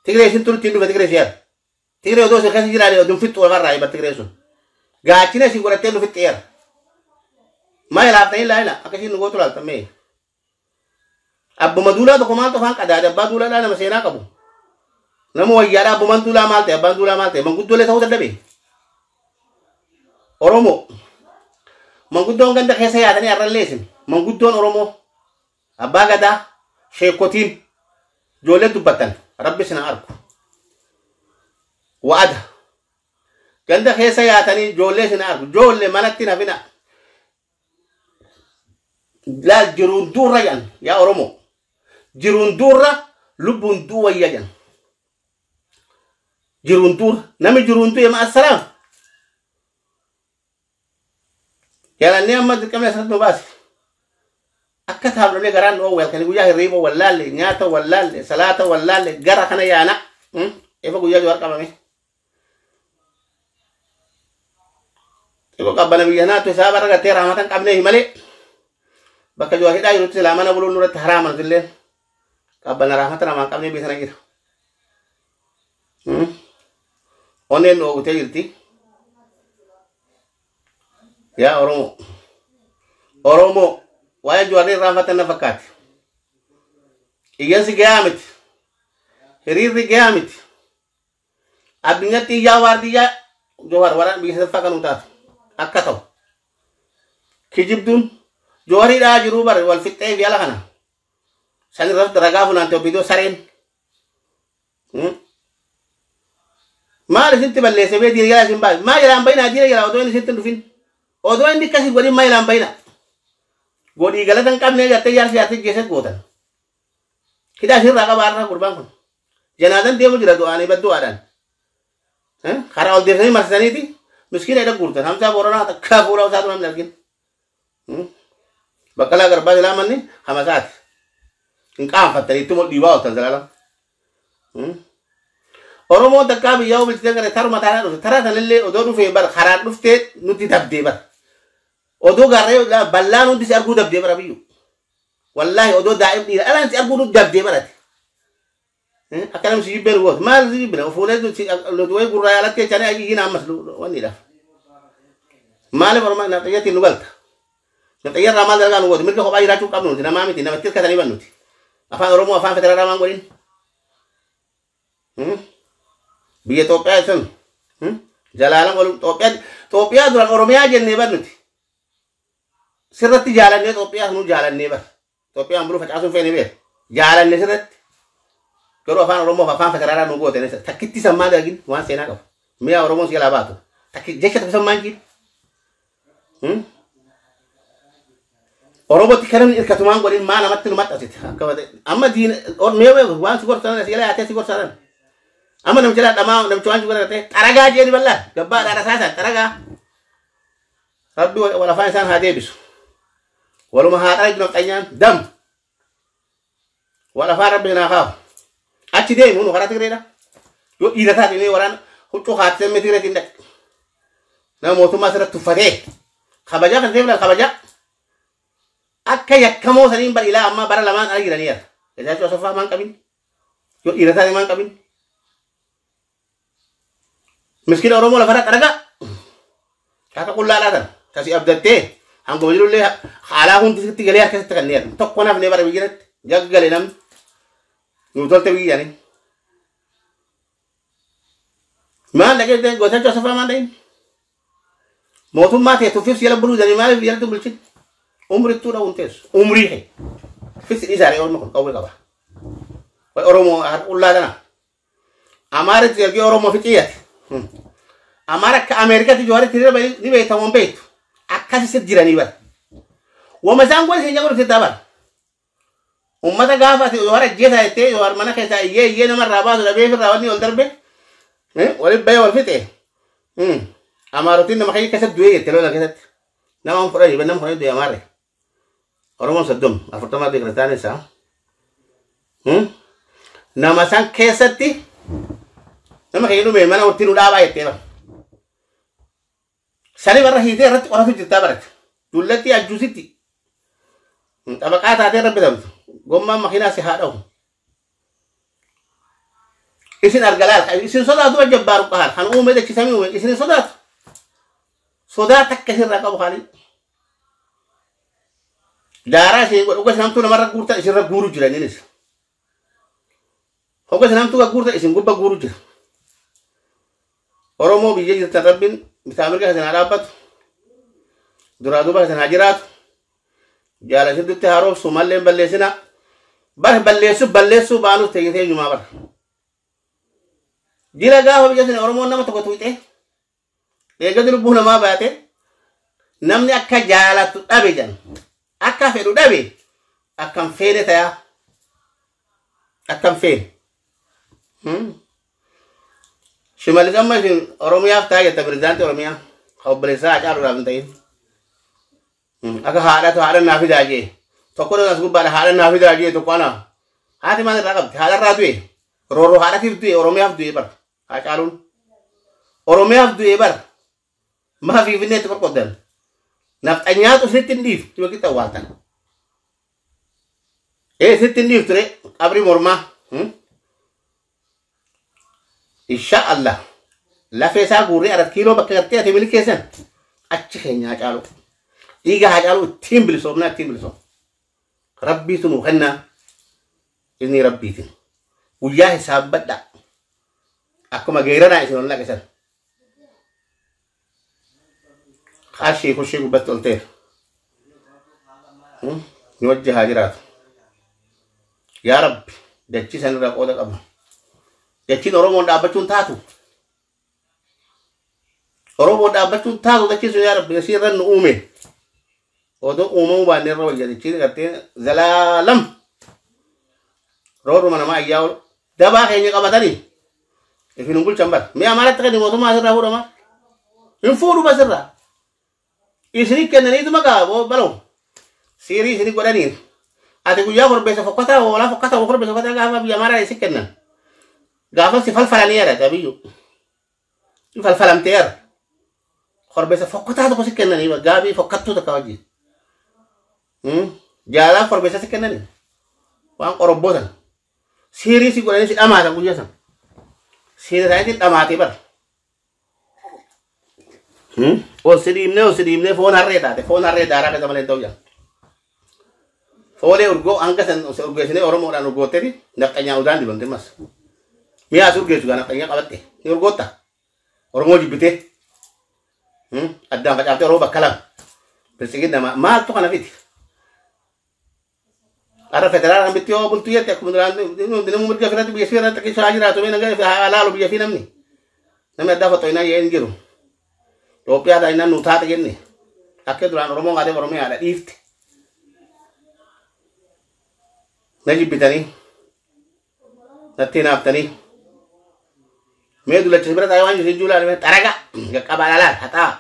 [SPEAKER 1] Tigree isin turutti hin dhufe Tigree si'aara. Tigree odoo isin keessa jiraate oduu fixxu lafarraa bar Tigree sun. Gaachina isin godhattee nu fixxeera. Maa ilaaftanii laayina akka isin nu gootu laaltan mee. Abbuma duulaa tokko maaltu afaan qadaade abbaa duulaadhaa nama seenaa qabu. Nama wayyaadhaa abbumaan duulaa maal ta'e abbaan duulaa maal ta'e manguddoolee ta'uu dadhabe. Oromoo manguddoon ganda keessa yaatanii har'allee isin manguddoon Oromoo abbaa gadaa sheekotiin ijoollee dubbattan rabbi isin haa argu. Wa'ada ganda keessa yaatanii ijoollee isin haa argu ijoollee manatti hin hafina. Laal jiruun duurra jedhan yaa Oromoo jiruun duurra lubbuun duu wayya jedhan. Jiruun duurra namni jiruun du'e ma'assalaam. Jalannee amma dirqamni asirratti nu baase. Akka taablolee garaan nu oowwe halkanii guyyaa hirriiba wallaalle nyaata wallaalle salaata wallaalle gara kana yaana. Efa guyyaa Jawaar qabame. Xiqqoo qabbana biyya naattu isaa bara gartee rahmatan qabnee malee bakka Jawaar hidhaa jirutti silaa mana buluun nurratti haraama nutillee qabbana rahmata namaan qabnee biyya sana jira. Onneen nu oogutee jirti. Yaa Oromoo. Oromoo waa'ee Jawaarri irraanfatan na fakkaate. Iyyansi gahaa miti. Hiriirri gahaa miti. Addunyaatti iyyaa waardiyyaa Jawaar waraan biyya sadaffaa kan taatu akka ta'u. Kijibduun Jawaariidhaa jiruu bare wal fixxee fi ala kana. San irratti ragaa funaante obbidoo sareen. Maal isintti balleesse bee diina jalaa isin baase. Maa jalaan bayinaa diina jalaa odoo inni isintti hin dhufin. Odoo inni akkasii godhin maa jalaan bayinaa. Godhii galata hin qabne jettee jaarsi jaartii geesse gootan. Hidhaa isirraa qaba har'a gurbaan kun. Janaazan deemu jira du'aanii baddu'aadhaan. Karaa ol deebisanii marsaniiti miskiina hidha guurtan. Hamsaa Booranaa takkaa fuula isaatu namni argin. Baqqalaa Garbaa silaa manni hamasaati. Hin qaanfattanii ittuma dhiibaa ooltan zalaalam. Oromoon takkaa biyyaa bulchitee gara taruma taanaa dhufe. Tara sanillee odoo dhufee bar karaan dhuftee nutti dabdee bar. Odoo gaarree ballaan hundi si arguu dabdee bara biyyu. Wallaahi odoo daa'im dhiira alaan si arguu nutti dabdee barate. Akka namni si jibbeen gootu maal si jibbina fuulee nuti wayi gurraa yaalatti jechanii ayyiin ammas wanniidhaaf. Maaliif Oromoo nafxayyatti nu galta? Nafxayyarraa maal dalagaa nu gootu? Mirga kophaa jiraachuu qabnu nuti namaa miti namatti hirkatanii ban nuti. Afaan Oromoo afaan federaalaa maan godhin? Biyya Itoophiyaa sun jalaalam ol Itoophiyaa duraan Oromiyaa jennee ban nuti. Sirratti jaalannee Itoophiyaa nu jaalannee bar. Itoophiyaan buluu facaasuun feene beer. Jaalanne sirratti. Garuu afaan Oromoo afaan federaalaa nu goote takkitti sammaa dalagin waan seenaa qabu. Mi'a Oromoon si jalaa baatu. Takki jecha tokko sammaan jiru. Oromootti kan namni hirkatumaan godhin maa namatti nu maxxansite. Amma diina mee waan si gorsan si jalaa yaatee si gorsan. Amma namicha laa dhamaa namicha waan si gorsan xaragaa jeeni bal'aa gabbaa dhaadha saasan xaragaa. Rabbi wal afaan isaan haa deebisu. Waluma haa xaragnu nafxanyaan dam. Wal afaan rabbi naa kaafu. Achi deemu nu karaa Tigreedha. Yoo dhiira taate mee waraana huccuu haatee mee Tigreetiin dhaqe. Nama mootummaa asirratti tuffatee kabajaa kan ta'e kabajaa. Akka yakkamoo saniin bar ilaa ammaa bara lamaan ala jiraniira. Geetaachoo Asaffaa maan qabin? Yoo dhiira taate maan qabin? Miskiina Oromoo lafarra xaragaa. Akka qullaa tan kasi abdattee hanguma jirullee haalaa hundi sitti galee harkasitti kan neeru. Tokko nafnee bara biyyatti gaggale namni. Nu tolte biyyani. Maal dhaqee Geetaachoo Asaffaa maal dhaqin? Mootummaa ta'e tuffiif si jala buluu jedhanii maaliif jalatti bulchin? Umrittuu dha'uun teessu. Umrii kee. Fisi dhiisaaree orma kun qawwee qaba. Way Oromoo harka qullaa tana. Amaaritti ergee Oromoo fixiyyate. Amaara akka Ameerikaatti Jawaaritti ni beektamu hin beektu. Akkasitti jiranii bara. Wama isaan godhe isin godhu sitti bara. Uummata gaafa ati Jawaar ajjeesaa jettee Jawaar mana keessaa iyyee iyyee namarraa baasu dhabee ofirraa wanni ol darbe. Waliin bahee wal fixe. Amaarotiin nama keessa keessatti du'ee jette lola keessatti. Nama fudhanii nama fudhanii du'e Amaarre. Oromoon 30 40 kiristaana isaa. Nama san keessatti nama keenya dhume mana wanti nu dhaabaa jettee bara. Sani barra hiitee irratti qoratu jirtaa barate. Dullatti ajjuusitti. Xabaqaa taatee irra bitamtu. Gommaan makiinaa si haa dha'u. Isin argalaal isin sodaatu jabbaaru qahaal kan uume dachisamii uume isin sodaatu. Sodaa takka isinirraa qabu haalii. Daaraa isin godhu gosa namtuu namarra guurtan isinirra guuru jira innis. Hoga isin hamtuu guurtan isin gubba guuru jira. Oromoo biyya jirtan rabbiin bitaa mirga isin haa dhaabbatu. Duraa duuba isin haa jiraatu. Jaala isintutti haa roobsu mallee hin balleessina. Bar balleessu balleessuu baanus ta'e eenyumaa bara. Jira gaafa biyya isin Oromoon nama tokko tuqxee eeggatu lubbuu namaa baate namni akka jaalatu dhabe jedhan. Akka fedhu dhabe akkam feene tayaa. Akkam feene. Shimallis amma isin Oromiyaaf ta'a jetta pirezidaantii Oromiyaa. Obboleessaa Hacaaluudhaaf hin ta'in. Akka haadhatu haadha naa fidaa jee. Tokko as gubbaadha haadha naa fidaa jee tokko ana. Haati maal irraa qabdi? Haadha irraa du'e. Rooroo haadhatiif du'e Oromiyaaf du'e bara. Hacaaluun. Oromiyaaf du'e bara. Maa Finfinneetti qorqoddan. Nafxanyaatu isinitti hin dhiiftu yoo qixa awwaaltan. Ee isinitti hin dhiiftu ree qabrii mormaa. Insha Allah. Lafee isaa guurree 4 kiiloo bakka gartee ati milkeessan achi keenya Haacaaluu. Dhiiga Haacaaluu ittiin bilisoomnaa ittiin bilisoomna. Rabbiitu nuu kennaa. Inni rabbiitiin. Guyyaa hisaabbadhaa. Akkuma geeranaa isin ol naqe san. Qarshii kushii gubbatti ol ta'eera. Ni wajji haa jiraatu. Yaa Rabbi dachii sanirraa qooda qabna. Dachiin Oromoon dhaabbachuun taatu. Oromoon dhaabbachuun taatu dachii sun yaa Rabbi isii irra nu uume. Odoo uumamuu baannee irra wayya dachiin gartee zalaalam. Rooruma namaa ayyaa oolu. Dabaa keenya qabatanii. Ifin hin bulchan bara. Mi'a Amaaraatti kenni mootummaa asirraa fuudhama. Hin fuudhu basirraa. Isinii kennaniituma gaa baloo. Siirii isinii godhaniin. Ati guyyaa korbeessa fokkataa hoolaa fokkataa korbeessa fokkataa gaafa biyya Amaaraa isin kennan. Gaafa si falfalanii yaada tabiyyuu. Si falfalamtee yaada. Korbeessa fokkataa tokko si kennanii gaabii fokkattuu takka wajjin. Jaalaa korbeessa si kennanii. Waan qorobbootan. Siirii si godhanii si dhamaatan guyyaa san. Siirii isaaniitiin dhamaatee bara. Ol si dhiibnee ol si dhiibnee foon harree taate foon harree daaraa keessa malee hin ta'u jaa. Foolee urgoo hanga san urgeessinee Oromoodhaan urgootteeti nafxanyaa udaan dibamte mas. Mi'a as urgeessu gaa nafxanyaa qabatte ni urgootta. Oromoo jibbitee addaan facaaftee Oromoo bakka lama. Biltsiginna maaltu kana fiti? Har'a federaalaa bitti yoo bultu jette akkuma duraan namni mirga ofirratti biyya fi irratti xiqqeessu haa jiraatu mee nagaa haa laalu biyya fi namni. Namni addaa foxoinaa yee hin jiru. Itoophiyaa taa'inaan nu taate jenne. Akka duraan Oromoon kaatee Oromiyaadha dhiifte. Na jibbitanii. Natti hinaaftanii. Mee dullacha bira taa'ee waan jiru jechuu laale xaraga qaqqabaa laalaal haxaa.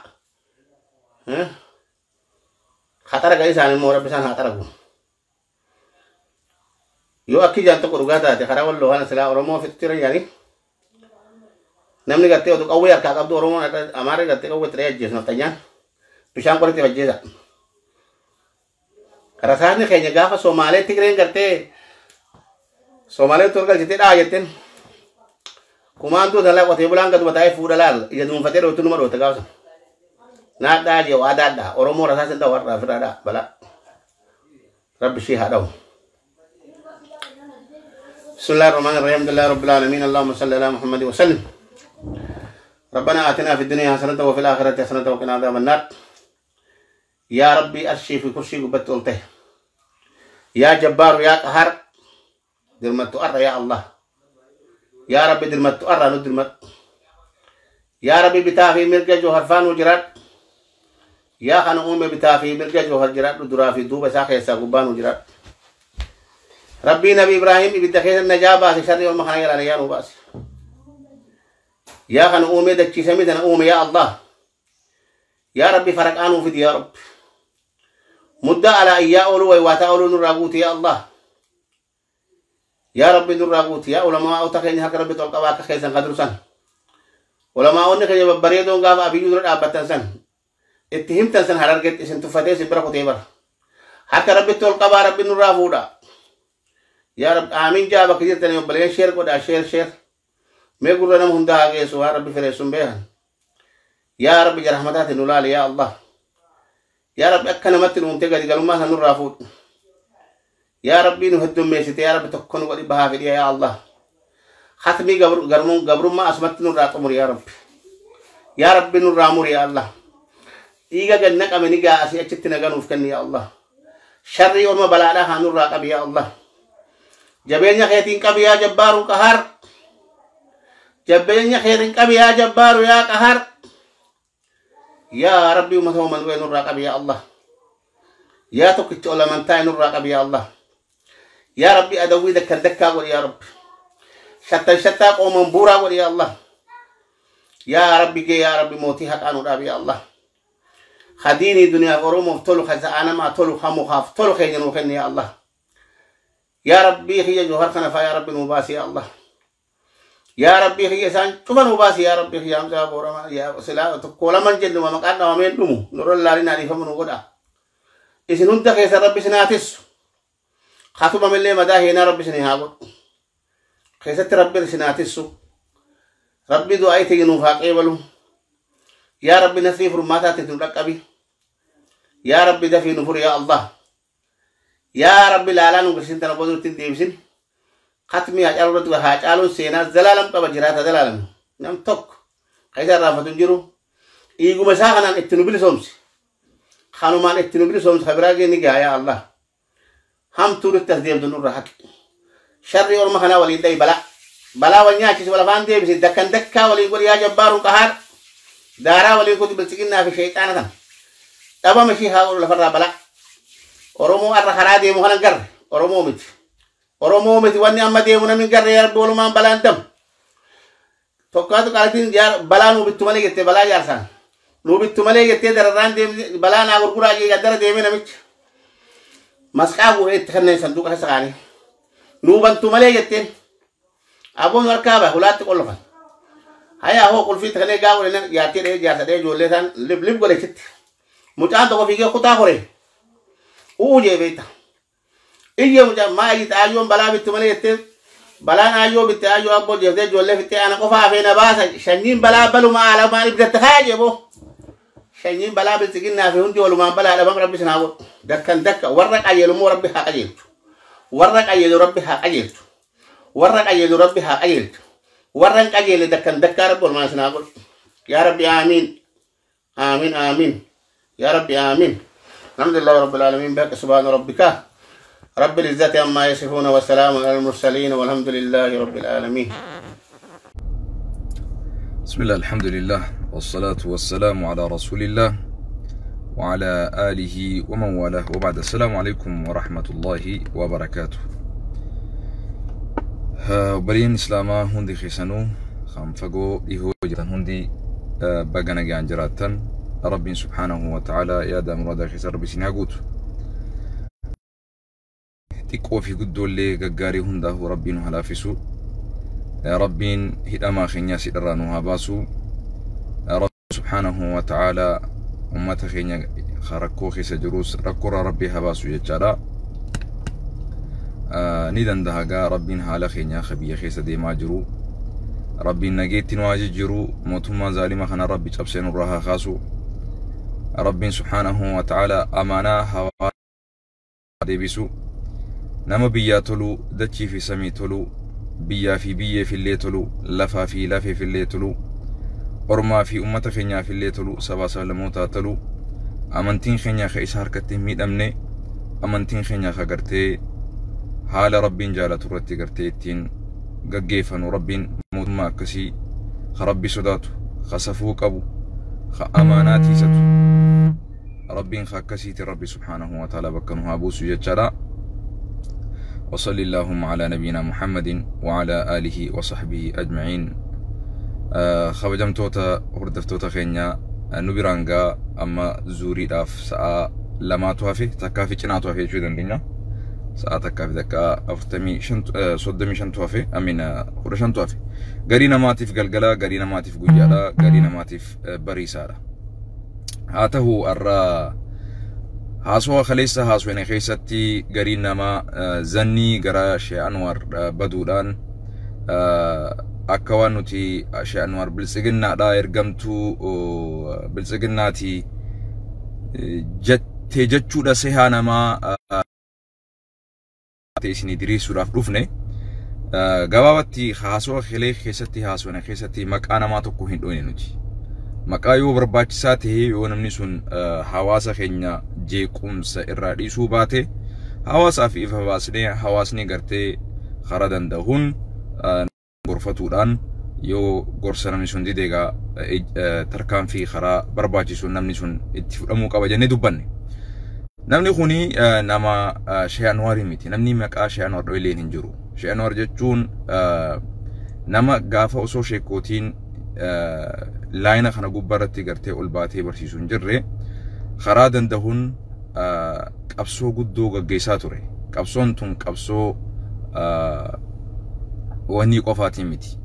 [SPEAKER 1] Haa xaraga isaan immoo rabbi isaan haa xaragu. Yoo akki ijaan tokko dhugaa taate karaa walloo kana silaa Oromoo ofitti jira jedhanii namni gartee oduu qawwee harkaa qabdu Oromoon Amaarri gartee qawwee itti dhahee ajjeesu nafxanyaan bishaan qoritti ajjeesa. Rasaasni keenya gaafa Somaalee Tigreen gartee Somaalee tola galchitee dha'a jetteen kumaantuu talaa qotee bulaan gaduma taa'ee fuudha laal ija duunfatee dhootu numa dhoota gaafa sana. Naadhaa jee waadaadhaa Oromoo rasaasa hin dha'u har'aa ofirraa dha'a balaa. Rabbi ishee haa dha'u. بسم الله الرحمن الرحيم الحمد لله رب العالمين اللهم صل على محمد وسلم ربنا آتنا في الدنيا حسنة وفي الآخرة حسنة وقنا عذاب النار يا ربي أرشي في كرسي قبت قلته يا جبار يا قهر درمت أرى يا الله يا ربي درمت أرى ندرمت يا ربي بتافي مرجع جوهر فان وجرات يا خان أمي بتافي مرجع جوهر جرات درافي دوب ساخي ساقبان وجرات ربي نبي إبراهيم بدخيل النجاة باسي شر يوم خير على يا نوباس يا خان أمي دتشي سميت أنا أمي يا الله يا ربي فرق آنو في يا رب مدة على إيا أولو ويواتا أولو نراغوت يا الله يا ربي نراغوت يا علماء أو تخيني حق ربي تلقى واك خيسا قدرسان علماء أنك يا بريدون غاب أبي يدرد أبتن سن اتهم تنسن حرارجت اسن تفتي سبرا كتيبر حق ربي تلقى ربي نرافودا يا رب آمين جابك جرتني وبلين شير كودا شير شير ما يقول لنا مهم ده جيسو يا ربي فريسون بها يا ربي جرحمتات نولال يا الله يا رب أكنا متن ومتجد قالوا ما هنرافود يا ربي نهدم ميسيت يا رب تكون ولي بها في يا الله ختمي قبر قرمون قبر ما أسمت نور عمر يا رب يا ربي نور عمر يا الله إيجا جنك أمني جا أسي أشتنا جنوف كني يا الله شري وما بلالا هنور راقب يا الله جبين خيتين كبي يا جبار وقهر جبين خيرين كبي يا جبار يا قهر يا ربي وما هو من وين الراقب يا الله يا تكت ولا من تاين الراقب يا الله يا ربي أدوي دكا دكا قول يا رب شتى شتى قوم بورا قول يا الله يا ربي جي يا ربي موتي حق أنو رابي يا الله خديني دنيا غروم وفتلو خزانة ما تلو خمو خاف تلو خيجن وخن يا الله يا ربي هي جوهر خنفا يا ربي مباسي يا الله يا ربي هي سان شوفن مباسي يا ربي هي أمزا بورما يا سلا تقول من جد ما مكان ومن دمو نور الله لنا لفهم نقودا إذا ننت خيس ربي سناتس خاتم من اللي مداه هنا ربي سنهابط خيست ربي سناتس Rabbi du'aa ta'e nuuf haa qeebalu. Yaa Rabbi nasrii furmaataa ta'e nu dhaqqabi. Yaa Rabbi dafii nu furi yaa Allah. Yaa Rabbi laalaa nu garsiin tana booda nutti hin deebisin. Katmi Haacaaluu irratti Haacaaluun seenaa zalaalam qaba jiraata zalaalam. Nam tokko kan isa irraanfatu hin jiru. Dhiiguma isaa kanaan itti nu bilisoomsi. Kanumaan itti nu bilisoomsi kan biraa ni gaha yaa Allah. Hamtuu nutti as deemtu nurra haqi. Sharri orma kanaa waliin dhahi balaa. Balaa wal nyaachisi wal afaan deebisi dakkan dakkaa waliin godhi yaa jabbaaruun qahaar. Daaraa waliin kuti bilchiqinnaa fi sheexaana tan. Dhabama ishii haa godhu lafarraa balaa. Oromoo har'a karaa deemu kanan garre Oromoo miti. Oromoo miti wanni amma deemu namni garre yaa Rabbi walumaan balaan damu. Tokkaatu qaalatiin balaa nuu bittu malee jettee balaa jaarsaan. Nuu bittu malee jettee dararraan deemte balaa naa gurguraa jee gaddara deemee namicha. Masqaa guuree itti kenneen sanduuqa keessa kaanii. Nuu bantu malee jetteen. Aboon harkaa bahe hulaatti qollofan. Hayaa hoo qulfii itti kennee gaa godhe jaartii dhahee jaarsa dhahee ijoollee isaan lib lib godhe achitti. Mucaan tokko fiigee kutaa koree. Uu jee beekta. Iyya mucaan maa iyyita aayyoon balaa bittu malee jettee balaan aayyoo bitte aayyoo abboo jeeftee ijoollee fixxee ana qofa hafee na baasa shanyiin balaa baluma alamaan ibdatte haa jee boo. Shanyiin balaa biltsiginnaa fi hundi walumaan balaa dhabam rabbi sinaa godhu. Dakkan dakka warra qajeelu immoo rabbi haa qajeelchu. Warra qajeelu rabbi haa qajeelchu. Warra qajeelu rabbi haa qajeelchu. Warra hin qajeelle dakkan dakkaa rabbi walumaan sinaa godhu. Yaa rabbi aamiin. Aamiin aamiin. Yaa rabbi aamiin. Alhamdulillahi rabbil aalamiin bihaqqi subhaana rabbika. رب العزة عما يصفون والسلام على المرسلين والحمد لله رب العالمين.
[SPEAKER 2] بسم الله الحمد لله والصلاة والسلام على رسول الله وعلى آله ومن والاه وبعد. السلام عليكم ورحمة الله وبركاته. برين إسلاما هندي خيسانو خنفقو إيهو جتن هندي بغانا جانجراتن ربي سبحانه وتعالى يا دام مراد خيسان ربي سنعقوت xiqqoo fi guddoollee gaggaarii hundaafuu rabbiin nu haa laaffisu. Rabbiin hidhamaa keenyaas hidharraa nu haa baasu. Rabbi subhaanahu wa ta'aalaa uummata keenya rakkoo keessa jirus rakkoorraa rabbii haa baasu jechaadha. Ni danda'a gaa rabbiin haala keenya akka biyya keessa deemaa jiru. Rabbiin nageetti nu haa jijjiiru. Mootummaa zaalima kana rabbi cabsee nurraa haa kaasu. Rabbiin subhaanahu wa ta'aalaa amaanaa hawaa deebisu. Nama biyyaa tolu, dachii fi samii tolu, biyyaa fi biyyeef illee tolu, lafaa fi lafeef illee tolu, ormaa fi uummata keenyaaf illee tolu, sabaa sablammootaa tolu, amantiin keenya ka isa harkatti hin miidhamne, amantiin keenya ka gartee haala rabbiin jaalatu irratti gartee ittiin gaggeeffanu rabbiin mootummaa akkasii ka rabbi sodaatu, ka safuu qabu, ka amaanaa tiisatu, rabbiin ka akkasiiti rabbi subhaanahu wa ta'ala bakka nu haa buusu jechaadha. وصلى اللهم على نبينا محمد وعلى آله وصحبه أجمعين. خبجمتوتا هردفتوتا خينيا نبرانغا أما زوري داف ساعة لما توافي تكافي چنا توافي شو دندنا ساعة تكافي دكا أفتمي شنت صدمي شنت توافي أمين خرشان توافي غرينا ماتيف غلغلا غرينا ماتيف غجالا غرينا ماتيف بريسارا هاته الرا haasawaa kaleessa haasawine keessatti gariin namaa zannii gara Shee Anwar baduudhaan akka waan nuti Shee Anwar biltsiginnaadha ergamtuu biltsiginnaati jettee jechuudha sehaa namaa ta'e isinii diriirsuudhaaf dhufne. Gabaabatti haasawaa kalee keessatti haasawine keessatti maqaa namaa tokko hin dhoyne nuti. Maqaa yoo barbaachisaa ta'e yoo namni sun hawaasa keenya jeequmsa irraa dhiisuu baate hawaasaaf ifa baasnee hawaasni gartee karaa danda'uun gorfatuudhaan yoo gorsa namni sun dide egaa tarkaanfii karaa barbaachisuun namni sun itti fudhamuu qaba jennee dubbanne. Namni kuni nama Shee Anwaarii miti. Namni maqaa Shee Anwaar dho'ileen hin jiru. Shee Anwaar jechuun nama gaafa osoo sheekootiin laayina kana gubbaarratti gartee ol baatee barsiisu hin jirre karaa danda'uun qabsoo guddoo gaggeessaa ture. Qabsoon tun qabsoo wanni qofaatii miti.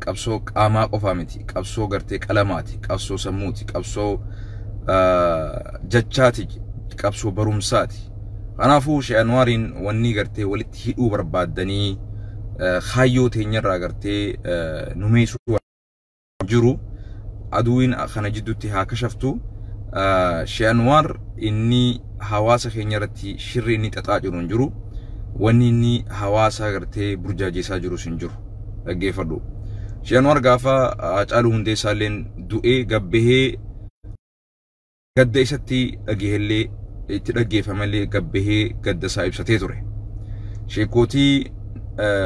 [SPEAKER 2] Qabsoo qaamaa qofaa miti. Qabsoo gartee qalamaati. Qabsoo sammuuti. Qabsoo jechaati. Qabsoo barumsaati. Kanaafuu Shee Anwaariin wanni gartee walitti hidhuu barbaaddanii kaayyoo teenyarraa gartee numeessuu Jiru aduwiin kana jidduutti haa kashaftu. Shee Anwaar inni hawaasa keenya irratti shirri inni xaxaa jiru hin jiru. Wanni inni hawaasa gartee burjaajeessaa jirus hin jiru. Dhaggeeffadhu. Shee Anwaar gaafa Haacaaluu Hundeessaa illeen du'ee gabbahee gadda isatti dhagahellee itti dhaggeeffamallee gabbahee gadda isaa ibsatee ture. Sheekootii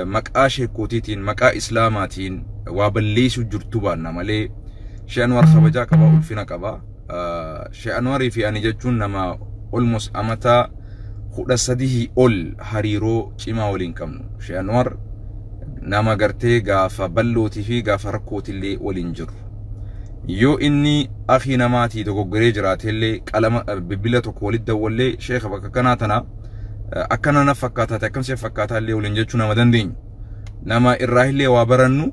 [SPEAKER 2] maqaa sheekootiitiin, maqaa islaamaatiin waa balleessuu jirtu baanna malee, Shee Anwaar kabajaa qaba, ulfina qaba. Shee Anwaarii fi ani jechuun nama almost amata 13 ol hariiroo cimaa waliin qabnu. Shee Anwaar nama gartee gaafa ballootii fi gaafa rakkootillee waliin jiru. Yoo inni akii namaatii dogoggoree jiraatellee, qalama bilbila tokko walitti dawwallee, "Sheeka, bakka kanaa tana akkana na fakkaataate, akkam si fakkaataa?" illee waliin jechuu nama dandeenyu. Nama irraa illee waa barannu,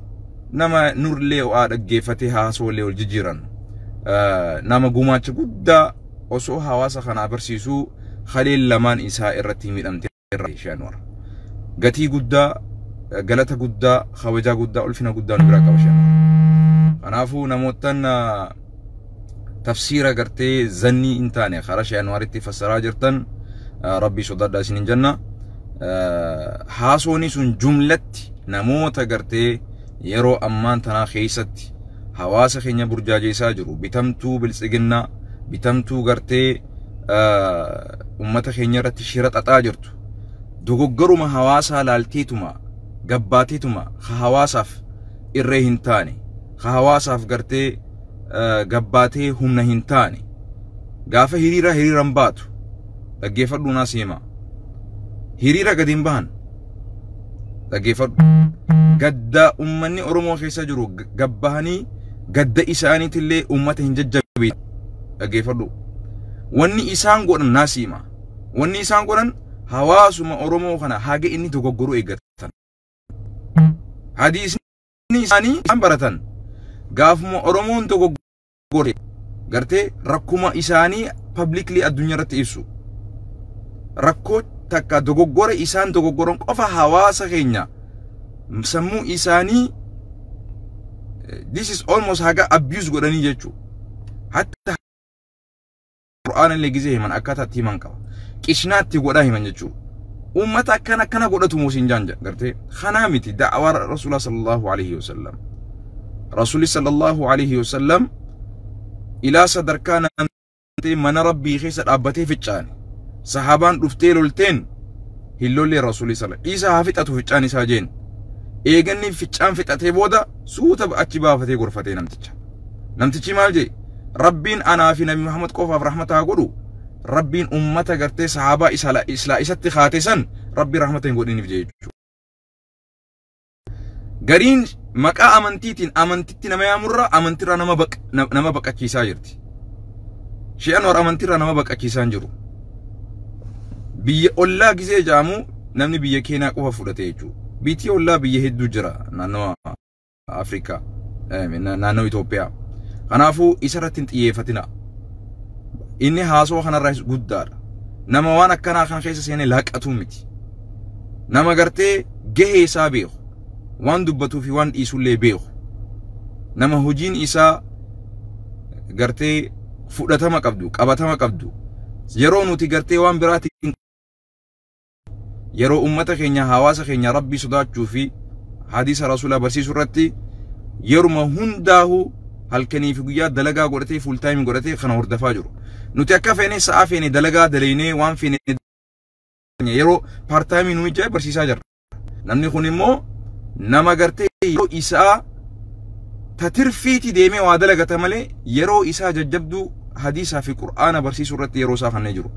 [SPEAKER 2] nama nurlee waa dhaggeeffatee haasoo illee wal jijjiirannu. Nama gumaacha guddaa osoo hawaasa kanaa barsiisuu haleen lamaan isaa irratti miidhamte Shee Anwar. Gatii guddaa, galata guddaa, kabajaa guddaa, ulfina guddaa nu biraa qaba Shee Anwar. Kanaafuu namoottan tafsiira gartee zannii hin taane karaa Shee Anwaaritti fassaraa jirtan, Rabbii sodaadhaa isiniin jenna. Haasooni sun jumlatti namoota gartee yeroo ammaan tanaa keessatti hawaasa keenya burjaajeessaa jiru, bitamtuu biltsiginnaa, bitamtuu gartee ummata keenya irratti shira xaxaa jirtu, dogoggoruma hawaasaa laalteetuma gabbaateetuma ka hawaasaaf irree hin taane, ka hawaasaaf gartee gabbaatee humna hin taane, gaafa hiriira hiriiran baatu, dhaggeeffadhu, naas hima, hiriira gadi hin bahan. Dhaggeeffadhu, gadda ummanni Oromoo keessa jiru gabbahanii gadda isaaniitillee ummata hin jajjabeessan. Dhaggeeffadhu, wanni isaan godhan naas hima. Wanni isaan godhan hawaasuma Oromoo kana haga inni dogoggoruu eeggatan. Hadiisni isaanii isaan baratan gaafuma Oromoon dogoggore gartee rakkuma isaanii publicly addunyaa irratti ibsu. Rakkoo takka dogoggora isaan dogoggoran qofa hawaasa keenya sammuu isaanii, this is almost haga abuse godhanii jechuu. Hatta Qur'aana illee gizee himan akkaataa itti himan qaba. Qishnaatti godhaa himan jechuu. Uummata akkana akkana godhatu muusin jaanja gartee kanaa miti da'awaa Rasuula sallallahu alaihi wasallam. Rasuuli sallallahu alaihi wasallam ilaa sadarkaa namtee mana Rabbii keessa dhaabbatee ficcaane. Sahabaan dhuftee lolteen hin lollee. Rasuuli sallallahu dhiisa haa fixatu ficcaan isaa jeen. Eeganni ficcaan fixatee booda suuta achi baafatee gorfatee namticha. Namtichi maal jee? "Rabbiin anaa fi Nabi Muhammad qofaaf rahmata haa godhu. Rabbiin ummata gartee sahabaa isa isatti kaate san Rabbi rahmata hin godhiniif" jee jechuudha. Gariin maqaa amantiitiin amantitti nama yaamurra amantiirraa nama baqachiisaa jirti. Shee Anwar amantiirraa nama baqachiisaa hin jiru. Biyya ollaa gizee jaamu namni biyya keenyaa qofa fudhate jechuudha. Biyyi ollaa biyya hedduu jira naannoo Afrikaa, naannoo Itoophiyaa. Kanaafuu isa irratti hin xiyyeeffatina. Inni haasoo kanarraa guddaadha. Nama waan akkanaa kan keessa seenee laaqatuu miti. Nama gartee gahee isaa beeku. Waan dubbatuu fi waan dhiisullee beeku. Nama hojiin isaa gartee fudhatama qabdu, qabatama qabdu. Yeroo nuti gartee waan biraatiin yeroo ummata keenya, hawaasa keenya Rabbii sodaachuu fi hadiisa Rasuulaa barsiisuu irratti yeruma hundaahu halkanii fi guyyaa dalagaa godhatee, full time godhatee kana hordofaa jiru. Nuti akka feene sa'aa feene dalagaa dalaynee, waan feene yeroo part time nu ijaa barsiisaa jirra. Namni kun immoo nama gartee yeroo isaa tatirfiiti deemee waa dalagata malee yeroo isaa jajjabduu hadiisaa fi Qur'aana barsiisuu irratti yeroo isaa kanneen jiru.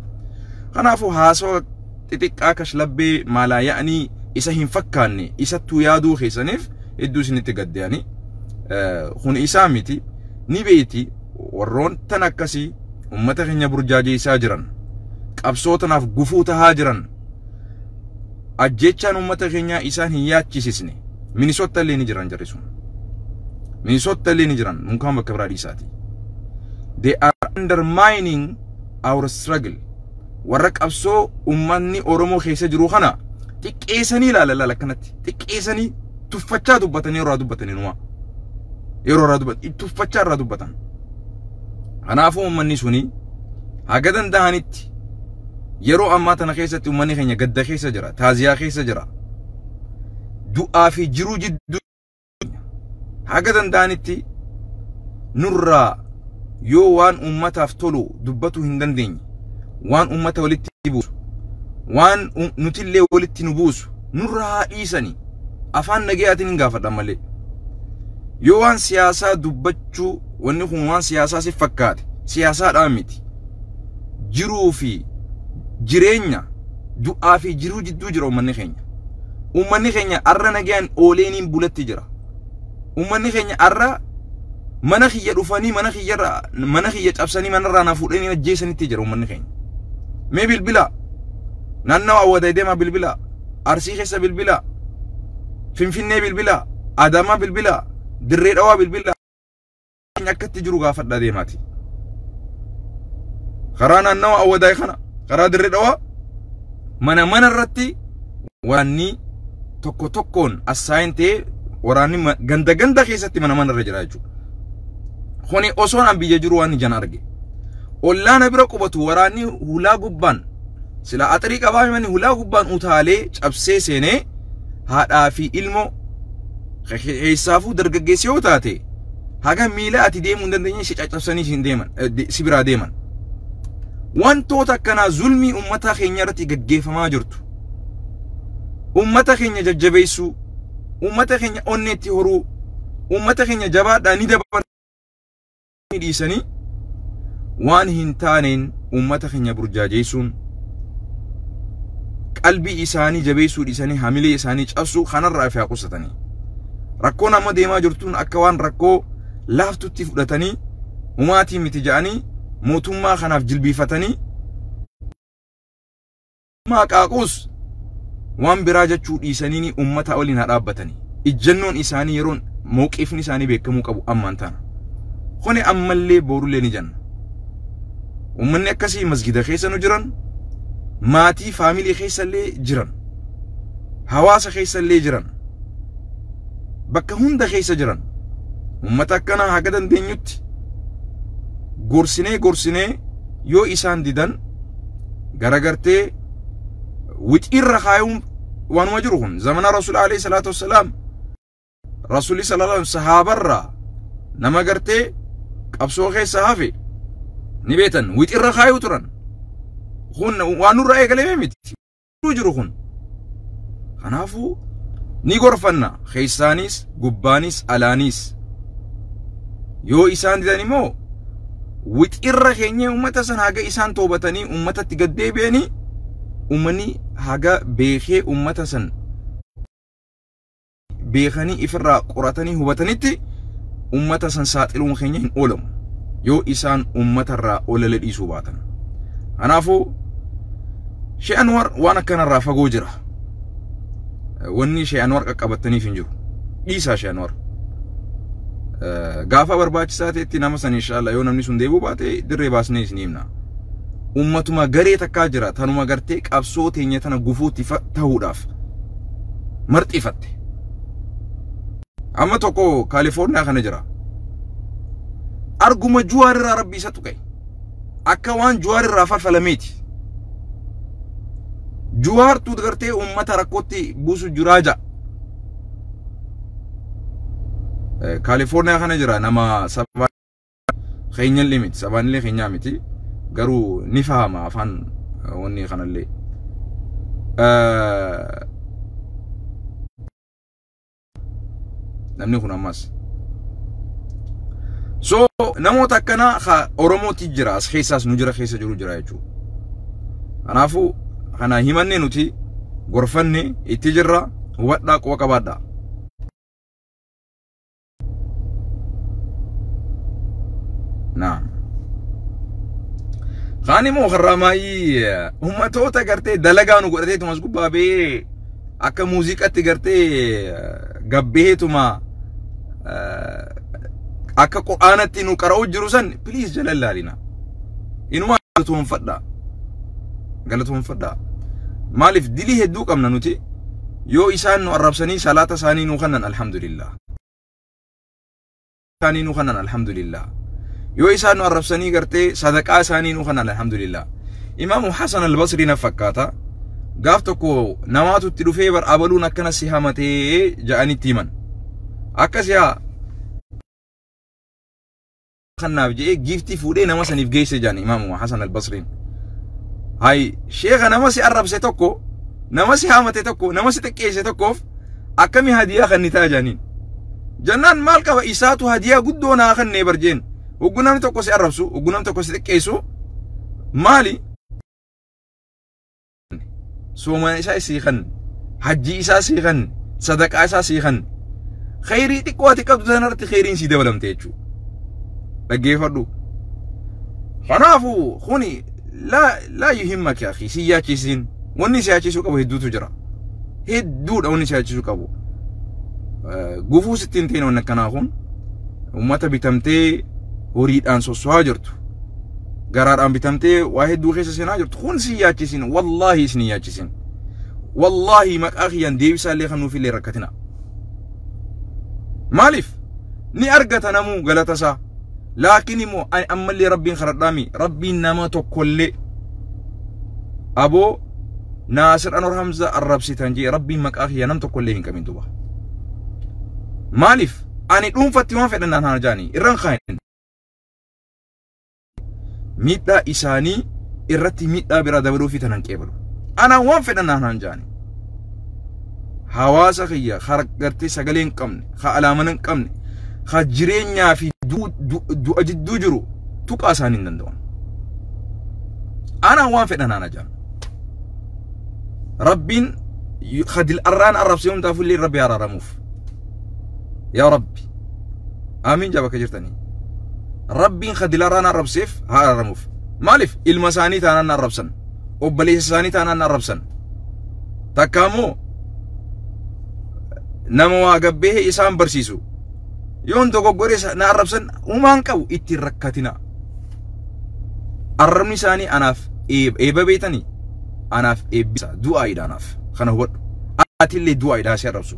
[SPEAKER 2] Kanaafuu haasawa xixiqqaa kashlabbee maalaa ya'anii isa hin fakkaanne isattuu yaaduu keessaniif hedduu isinitti gadde'anii. Kun isaa miti, ni beeti. Warroon tan akkasii ummata keenya burjaajeessaa jiran, qabsoo tanaaf gufuu tahaa jiran, ajjechaan ummata keenyaa isaan hin yaachisisne Minisotta illee ni jiran. Jarri sun Minisotta illee ni jiran, munkaan bakka biraa dhiisaati. They are undermining our struggle. Warra qabsoo ummanni Oromoo keessa jiru kana xiqqeessanii ilaala, ilaala, akkanatti xiqqeessanii tuffachaa dubbatanii irraa dubbatanii numa. Yeroo irraa dubbatan tuffachaa irraa dubbatan. Kanaafuu uummanni suni haga danda'anitti yeroo ammaa tana keessatti uummanni keenya gadda keessa jira, taaziyaa keessa jira. Du'aa fi jiruu jidduu haga danda'anitti nurraa yoo waan uummataaf tolu dubbatuu hin dandeenye, waan uummata walitti buusu, waan nutillee walitti nu buusu nurraa haa dhiisani. Afaan nagayaatiin hin gaafadhan malee. Yoo waan siyaasaa dubbachuu wanni kun waan siyaasaa si fakkaate siyaasaadhaan miti. Jiruu fi jireenya du'aa fi jiruu jidduu jira uummanni keenya. Uummanni keenya arra nagayaan ooleeniin bulatti jira. Uummanni keenya arra mana kiyya dhufanii mana kiyyarraa mana kiyya cabsanii manarraa na fuudhanii ajjeesanitti jira uummanni keenya. Mee bilbila naannawa Awwadaa deemaa bilbila, Arsii keessa bilbila, Finfinnee bilbila, Adaamaa bilbila, Dirree Dhawaa bilbila. Akkatti jiru gaafadhaa deemaati. Karaa naannawa Awwadaa kana karaa Dirree Dhawaa mana mana irratti waraanni tokko tokkoon assaayin ta'ee waraanni ganda ganda keessatti mana mana irra jira jechuudha. Kuni osoon an biyya jiru waan ijaan arge. Ollaana bira qubatu waraanni hulaa gubbaan sila axirii qabaa manni hulaa gubbaan utaalee cabsee seenee haadhaa fi ilmoo keessaafuu dargaggeessi yoo taate haga miila ati deemuu hin dandeenye si caccabsanii si deeman si biraa deeman. Wantoota akkanaa zulmii uummata keenya irratti gaggeeffamaa jirtu. Uummata keenya jajjabeessuu, uummata keenya onneetti horuu, uummata keenya jabaadhaa ni dabaranii dhiisanii waan hin taaneen uummata keenya burjaajeessuun qalbii isaanii jabeessuu dhiisanii hamilee isaanii cabsuu kanarraa fi haa qusatanii. Rakkoon amma deemaa jirtuun akka waan rakkoo laaftutti fudhatanii humaatii miti ja'anii mootummaa kanaaf jilbiifatanii qaaquus waan biraa jechuu dhiisanii uummata waliin haa dhaabbatanii. Ijjannoon isaanii yeroon mawqifni isaanii beekamuu qabu ammaan tana. Kuni ammallee borullee ni jenna. Uummanni akkasii masgida keessa nu jiran, maatii faamilii keessa illee jiran, hawaasa keessa illee jiran, bakka hunda keessa jiran. Uummata akkanaa haga dandeenyutti gorsinee gorsinee yoo isaan didan garagartee wixiirra kaayuun waanuma jiru kun zamana Rasuul alayhi salaatu wassalaam Rasuulli sallallahu alaihi sahaabarraa nama gartee qabsoo keessa hafe ni beetan wixiirra kaayuu turan. Kun waan nurraa eegalame miti jiru kun. Kanaafuu ni gorfanna keessaanis gubbaanis alaanis. Yoo isaan didan immoo wixirra keenya uummata san haga isaan toobatanii uummatatti gad deebi'anii uummanni haga beekee uummata san beekanii ifirraa qoratanii hubatanitti uummata san saaxiluun keenya hin oolamu yoo isaan uummatarraa olala dhiisuu baatan. Kanaafuu Shee Anwar waan akkanarraa fagoo jira. Wanni Shee Anwar qaqqabataniif hin jiru. Dhiisaa Shee Anwar. Gaafa barbaachisaa ta'etti nama san inshallah yoo namni sun deebi'uu baate dirree baasnee isin himna. Uummatuma garee takkaa jira tanuma gartee qabsoo teenya tana gufuutti ta'uudhaaf marxifatte. Amma tokko Kaalifoorniyaa kana jira. Arguma Juwaar irraa rabbi isa tuqe. Akka waan Juwaar irraa falfalameeti. Juwaartu gartee uummata rakkootti buusu jiraa ja'a. Kaalifoorniyaa kana jira nama saba keenyallee miti sabaanillee keenyaa miti garuu ni fahama afaan wanni kanallee. Namni kun ammas. So namoota akkanaa Oromooti jira as keessaas nu jira keessa jiru jira jechuudha. Kanaafuu kana himanne nuti gorfanne itti jirra hubadhaa quba qabaadhaa. Naam. Kaan immoo karraamaayii ummatoota gartee dalagaa nu godhateetuma as gubbaa ba'ee akka muuziqaatti gartee gabbeetuma akka qur'aanatti nu qara'u jiru san please jala ilaalina. Inuma galatoonfadhaa. Galatoonfadhaa. Maaliif dilii hedduu qabna nuti yoo isaan nu arrabsanii salaata isaanii nu kennan alhamdulillah. Isaanii nu kanan, alhamdulillah. Yoo isaan nu arrabsanii gartee sadaqaa isaanii nu kanan, alhamdulillah. Imaamu Hasan al-Basri na fakkaata. Gaaf tokko namaatu itti dhufee, bar abaluun akkana si hamatee ja'anitti himan. Akkas yaa kanaaf je'ee giiftii fuudhee nama saniif geesse jedhan Imaamu Hasan al-Basriin. Hay sheeka, nama si arrabse tokko, nama si hamate tokko, nama si xiqqeesse tokkoof akkami hadiyaa kennitaa jedhaniin. Jannaan maal qaba, isaatu hadiyaa guddoo naa kennee barjeen. Hogguu namni tokko si arrabsu, hogguu namni tokko si xiqqeessu maali? Soomana isaa sii kanne, hajjii isaa sii kanne, sadaqaa isaa sii kanne. Khayrii xiqqoo ati qabdu sanarratti khayriin sii dabalamte jechuudha. Dhaggeeffadhu. Kanaafuu kuni laa laa yuhimmaka akhi, si yaachisiin. Wanni si yaachisuu qabu hedduutu jira. Hedduudha wanni si yaachisuu qabu. Gufuu sitti hin ta'in wanni akkanaa kun. Uummata bitamtee horiidhaan sosso'aa jirtu. Garaadhaan bitamtee waa hedduu keessa seenaa jirtu. Kun si yaachisin, wallaahi isin yaachisin. Wallaahi maqaa kiyyaan deebisaa illee kan nuuf illee rakkatina. Maaliif? Ni argata namuu galata isaa. Laakiin immoo ani ammallee Rabbiin kadhadhaami. Rabbiin nama tokkollee aboo Naasir Anwar Hamza arrabsitan jee Rabbiin maqaa kiyya nam tokkollee hin qabin duba. Maaliif? Ani dhuunfatti waan fedhan naan haa jaanii irraan kaayan. Miidhaa isaanii irratti miidhaa biraa dabaluu fi tanan qeebalu. Ana waan fedhan naan haa jaanii. Hawaasa kiyya gartee sagalee hin qabne, ka alaamana hin qabne, ka jireenyaa fi du'a jidduu jiru tuqaa isaanii hin danda'an. Ana waan fedhan naan jaan. Rabbiin khadil arraan arrabsee hundaafuu illee Rabbi araaramuuf. Yaa Rabbi. Amiin jaa bakka jirtanii. Rabbiin khadil arraan arrabseef haa araaramuuf. Maaliif? Ilma isaanii taanaan arrabsan. Obboleessa isaanii taanaan arrabsan. Takka immoo nama waa gabbee isaan barsiisu. Yoon dogoggoree na arrabsan humaan qabu, ittiin rakkatina. Arrabni isaanii anaaf eeba beetanii, anaaf eebbisa, du'aayidha anaaf, kana hubadhu. Atillee du'aayidha si arrabsu.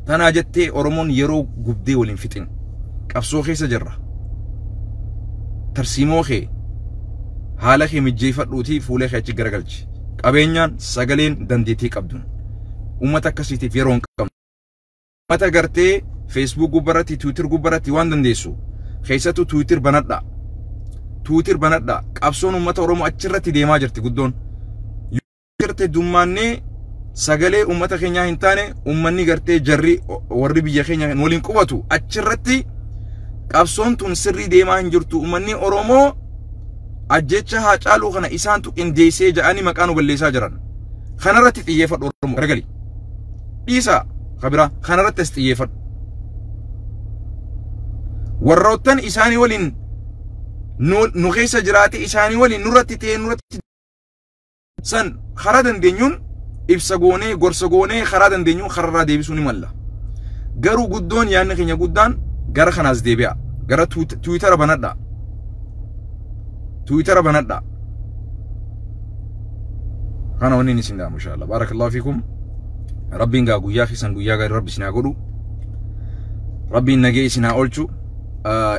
[SPEAKER 2] Tanaa jettee Oromoon yeroo gubdee waliin fixin. Qabsoo keessa jirra. Tarsiimoo kee, haala kee mijjeeffadhuutii fuulee kee achi garagalchi. Qabeenyaan, sagaleen, dandeettii qabduun. Uummata akkasiitiif yeroo hin qabnu. Uummata gartee Facebook gubbaratti, Twitter gubbaratti waan dandeessu. Keessattuu Twitter banadhaa. Twitter banadhaa. Qabsoon uummata Oromoo achirratti deemaa jirti guddoon. Yoo gartee dummaannee sagalee uummata keenyaa hin taane, uummanni gartee jarri warri biyya keenya waliin qubatu achirratti qabsoon tun sirrii deemaa hin jirtu. Uummanni Oromoo ajjecha Haacaaluu kana isaantu qindeessee ja'anii maqaa nu balleessaa jiran. Kanarratti xiyyeeffadhu Oromoo. Garagali. Dhiisaa kabira kanarratti as xiyyeeffadhu. Warroottan isaanii waliin nu keessa jiraate, isaanii waliin nurratti ta'ee nurratti san, karaa dandeenyuun ibsa goonee, gorsa goonee, karaa dandeenyuun kararraa deebisuu ni malla. Garuu guddoon yaadni keenya guddaan gara kanaas deebi'a. Gara Tiwiitara banadhaa. Tiwiitara banadhaa. Kana wanni isin dhaamu inshallah. Barakallahu fiikum. Rabbiin gaa guyyaa keessan guyyaa gaarii Rabbi isin haa godhu. Rabbiin nagee isin haa oolchu.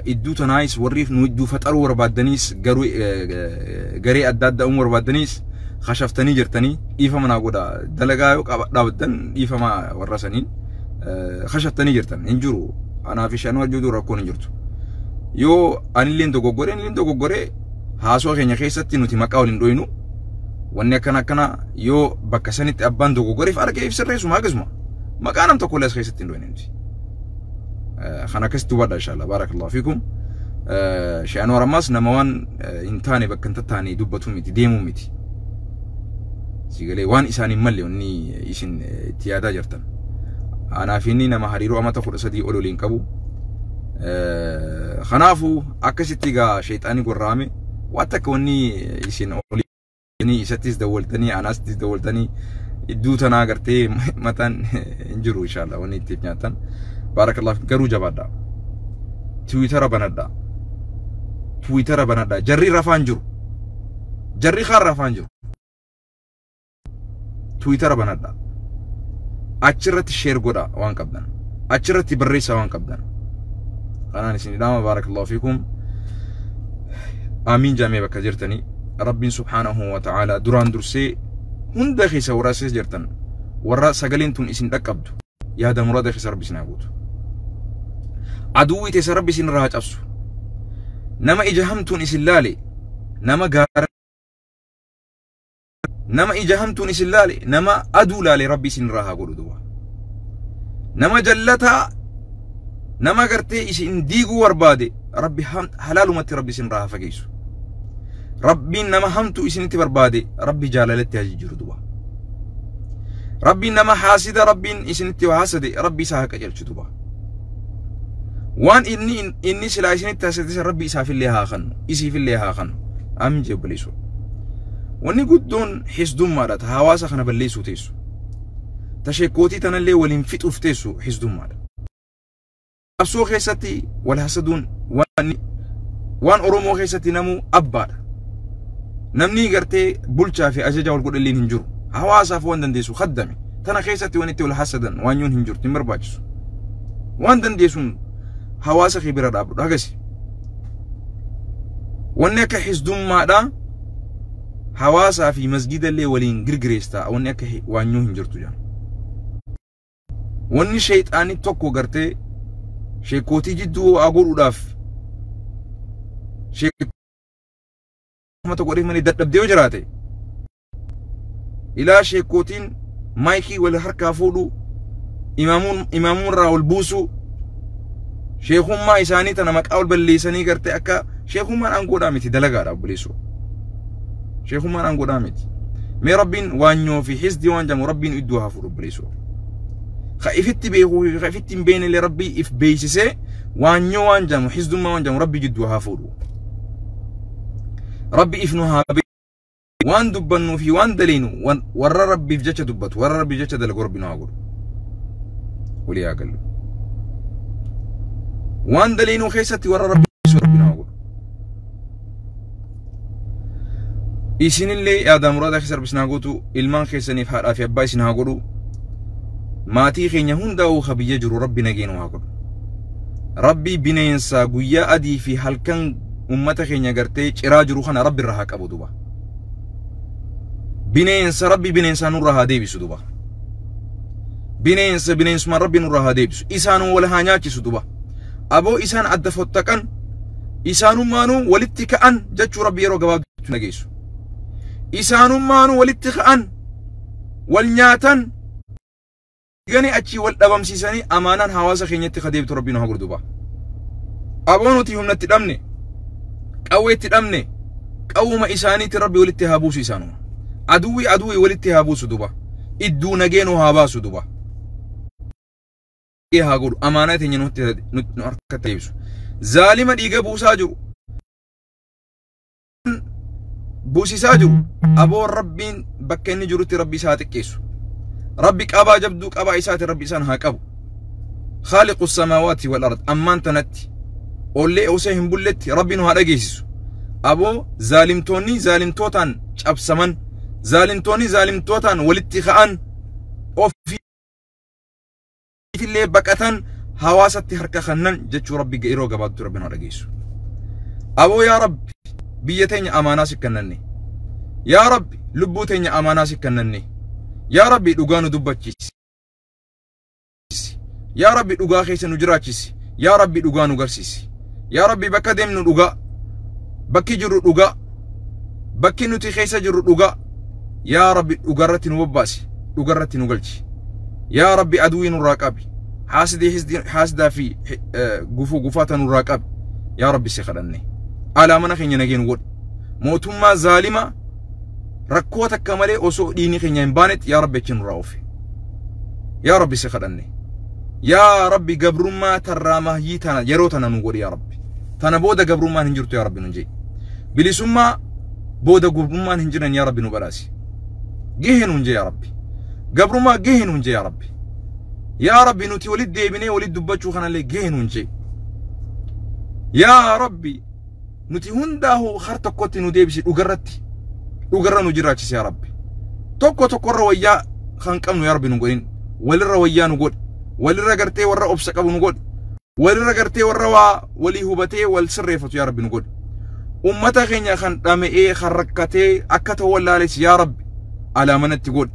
[SPEAKER 2] Idduu tanaayis warri nu idduu faxaruu barbaaddaniis, garuu garee adda addaa uumuu barbaaddaniis kashaftanii jirtanii, dhiifama naa godha. Dalagaa yoo dhaabdan dhiifama warra saniin kashaftanii jirtan hin jiru. Anaa fi shanuu ajjuutu rakkoon hin jirtu. Yoo anilleen dogoggoree, anilleen dogoggoree, haasoo keenya keessatti nuti maqaa waliin dhoyinu. Wanni akkana akkana yoo bakka sanitti abbaan dogoggoreef argee if sirreessuma, akkasuma maqaa nam tokko illee as keessatti hin dhoyne nuti. Kan akkasitti hubadha inshallah. Barakallahu fiikum. Shee Anwar ammaas nama waan hin taane bakka hin tattaane dubbatu miti, deemuu miti. Sigalee waan isaan hin malle wanni isin itti yaadaa jirtan. Anaaf inni nama hariiroo amata 13 ol waliin qabu. Kanaafuu akkasitti egaa sheexaanii gorra'ame waan takka wanni isin olii isattis dawwaltanii anaasittis dawwaltanii iddoo tanaa gartee mataan hin jiru inshallah wanni ittiin nyaatan. Barakallahu, garuu jabaadhaa. Tiwiitara banadhaa. Tiwiitara banadhaa. Jarri rafaan jiru. Jarri kaan rafaan jiru. Tiwiitara banadhaa. Achirratti share godhaa waan qabdan. Achirratti barreessaa waan qabdan. Kanaan isin dhaama. Baarakallahu fiikum. Amiin jaamee bakka jirtanii Rabbiin subhaanahu wa ta'ala duraan dursee hunda keessa warra keessa jirtan, warra sagaleen tun isin dhaqqabdu, yaada muraada keessa Rabbi isin haa guutu. Aduwwii teessa Rabbi isin irraa haa cabsu. Nama ija hamtuun isin laale, nama gaara, nama ija hamtuun isin laale, nama aduu laale Rabbi isin irraa haa godhu duuba. Nama jallataa, nama gartee isin diiguu barbaade, Rabbi halaalumatti Rabbi isin irraa haa fageessu. Rabbiin nama hamtuu isinitti barbaade Rabbi jaalalatti haa jijjiiru duuba. Rabbiin nama haasida, Rabbiin isinitti haasade, Rabbi isaa haa qajeelchu duuba. Waan inni silaa isinitti haasade Rabbi isaafillee haa kennu, isiifillee haa kennu. Amiin jee obboleessu. Wanni guddoon hisdummaadha ta hawaasa kana balleessuu teessu. Ta sheekootii tanallee waliin fixuuf teessu hisdummaadha. Qabsoo keessatti wal hasaduun waan Oromoo keessatti namuu abbaadha. Namni gartee bulchaa fi ajaja wal godhalleen hin jiru. Hawaasaaf waan dandeessu kaddame. Tana keessatti waan itti wal hasadan waan yoon hin jirtu hin barbaachisu. Waan dandeessuun hawaasa kee bira dhaabbadhu hagasi. Wanni akka hisdummaadhaa hawaasaa fi masgidallee waliin girgireestaa wanni akka waanyoo hin jirtu jaan. Wanni sheexaanii tokko gartee sheekootii jidduu waa godhuudhaaf sheekuma tokko malee dadhabdee yoo jiraate, ilaa sheekootiin maayikii wal harkaa fuudhuu, imaamuun irraa ol buusuu, sheekummaa isaanii tana maqaa ol balleessanii gartee akka sheekummaan aangoodhaa miti, dalagaadha obboleessoo. Sheekummaan aangoodhaa miti. Mee Rabbiin waanyoo fi hisdii waan jedhamu Rabbiin iddoo haa fuudhu obboleessoo. Ka ifitti beekuu fi ka ifitti hin beekne illee Rabbii if beeksisee waanyoo waan jedhamu, hisdummaa waan jedhamu Rabbi jidduu haa fuudhu. Rabbi if nu haa waan dubbannuu fi waan daliinu warra Rabbiif jecha dubbatu, warra Rabbiif jecha dalagu Rabbi nu haa godhu. Walii haa gallu. Waan daliinuu keessatti warra Rabbi nu haa godhu. Isinillee yaada muraada keessa Rabbi isin haa gootu, ilmaan keessaniif haadhaa fi abbaa isin haa godhu. Maatii keenya hundaa'uu ka biyya jiru Rabbi nageenu haa godhu. Rabbi bineensa guyyaa adii fi halkan ummata keenya gartee ciraa jiru kana Rabbi irraa haa qabu duba. Bineensa Rabbi bineensaa nurraa haa deebisu duba. Bineensa bineensuma Rabbi nurraa haa deebisu. Isaan wal haa nyaachisu duba. Aboo isaan adda fottaqan, isaanummaanuu walitti ka'an jechuu Rabbi yeroo gabaabduu nageessu. Isaanummaanuu walitti ka'an, wal nyaatan, gani achii wal dhabamsiisanii amaanaan hawaasa keenyatti kadeebtu Rabbi nu haa godhu duba. Aboo nuti humnatti dhabne, qawweetti dhabne, qawwuma isaaniitti Rabbi walitti haa buusu isaanuma. Aduwwi aduwwi walitti haa buusu duba. Idduu nageenuu haa baasu duba. Haa godhu amaanaa teenya nutti nu harkatti deebisu. Zaalima dhiiga buusaa jiru, buusisaa jiru, aboo Rabbiin bakka inni jirutti Rabbi isaa xiqqeessu. Rabbi qabaa jabduu qabaa isaati Rabbi isaan haa qabu. Khaaliqu samaawaati wal ard ammaan tanatti ollee osoo hin bulletti Rabbi nu haa dhageessisu. Aboo zaalimtoonni zaalimtootaan cabsaman, zaalimtoonni zaalimtootaan walitti ka'an, ofiifillee baqatan, hawaasatti harka kennan jechuu Rabbi yeroo gabaabduu Rabbi nu haa dhageessu. Aboo yaa Rabbi biyya teenya amaanaa si kennanne. Yaa Rabbi lubbuu teenya amaanaa si kennanne. Yaa Rabbi dhugaa nu dubbachiisi. Yaa Rabbi dhugaa keessa nu jiraachisi. Yaa Rabbi dhugaa nu garsiisi. Yaa Rabbi bakka deemnu dhugaa. Bakki jirru dhugaa. Bakki nuti keessa jirru dhugaa. Yaa Rabbi dhugarratti nu bobbaasi. Dhugarratti nu galchi. Yaa Rabbi aduwwii nurraa qabi. Haasidii haasidaa fi gufuu gufaata nurraa qabi. Yaa Rabbi si kadhanne. Alaa mana keenya nageen godhi. Mootummaa zaalima rakkoo takka malee osoo dhiigni keenya hin baanetti yaa Rabbi achi nurraa oofi. Yaa Rabbi si kadhanne. Yaa Rabbi gabrummaa tarraa mahyii tana yeroo tana nu godhi yaa Rabbi. Tana booda gabrummaan hin jirtu yaa Rabbi nun jee. Bilisummaa booda gabrummaan hin jiran yaa Rabbi nu badhaasi. Gahee nun jee yaa Rabbi. Gabrummaa gahee nun jee yaa Rabbi. Yaa Rabbi nuti walitti deebinee walitti dubbachuu kanallee gahee nun jee. Yaa Rabbi nuti hundaa'uu har tokkotti nu deebisi dhugarratti. Dhugarra nu jiraachisi yaa Rabbi. Tokko tokkorra wayyaa kan qabnu yaa Rabbi nu godhin. Walirra wayyaa nu godhi. Walirra gartee warra obsa qabu nu godhi. Walirra gartee warra waa walii hubatee wal sirreeffatu yaa Rabbi nu godhi. Ummata keenya kan dhama'ee kan rakkatee akka ta'u wallaales yaa Rabbi alaa manatti godhi.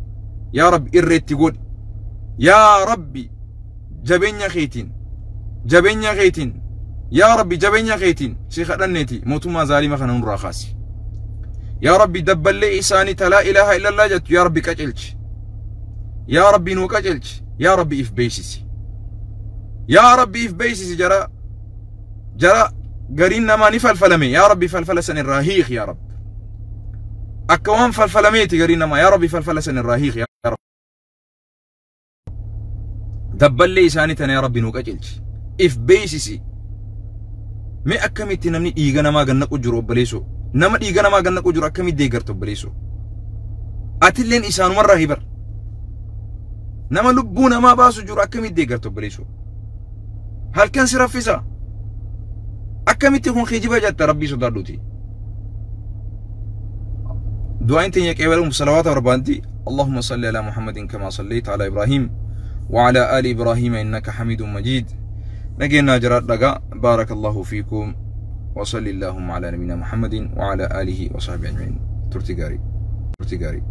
[SPEAKER 2] Yaa Rabbi irreetti godhi. Yaa Rabbi jabeenya keetiin, jabeenya keetiin, yaa Rabbi jabeenya keetiin si kadhanneeti mootummaa zaalima kana nurraa kaasi. Yaa Rabbi dabballee isaanii talaa ilaaha illallah jettu yaa Rabbi qacelchi. Yaa Rabbi nuu qacelchi. Yaa Rabbi if beeksisi. Yaa Rabbi if beeksisi. Jara jara gariin namaa ni falfalame. Yaa Rabbi falfala san irraa hiiki yaa Rabbi. Akka waan falfalameeti gariin namaa. Yaa Rabbi falfala san irraa hiiki yaa Rabbi. Dabballee isaanii tana yaa Rabbi nuu qacelchi. If beeksisi. Mee akkamitti namni dhiiga namaa gannaqu jiru obboleessoo? Nama dhiiga namaa gannaqu jiru akkamitti deeggarta obboleessoo? Atilleen isaanumarraa hibar. Nama lubbuu namaa baasu jiru akkamitti deeggarta obboleessoo? Halkan si raffisa. Akkamitti kun kijiba jetta? Rabbii sodaadhuuti. Du'aan teenya qeebalamuuf salawaata barbaanti. اللهم صل على محمد كما صليت على إبراهيم وعلى آل إبراهيم إنك حميد مجيد. نجينا جراد لقا. بارك الله فيكم وصلي اللهم على نبينا محمد وعلى آله وصحبه أجمعين. ترتي غاري ترتي غاري.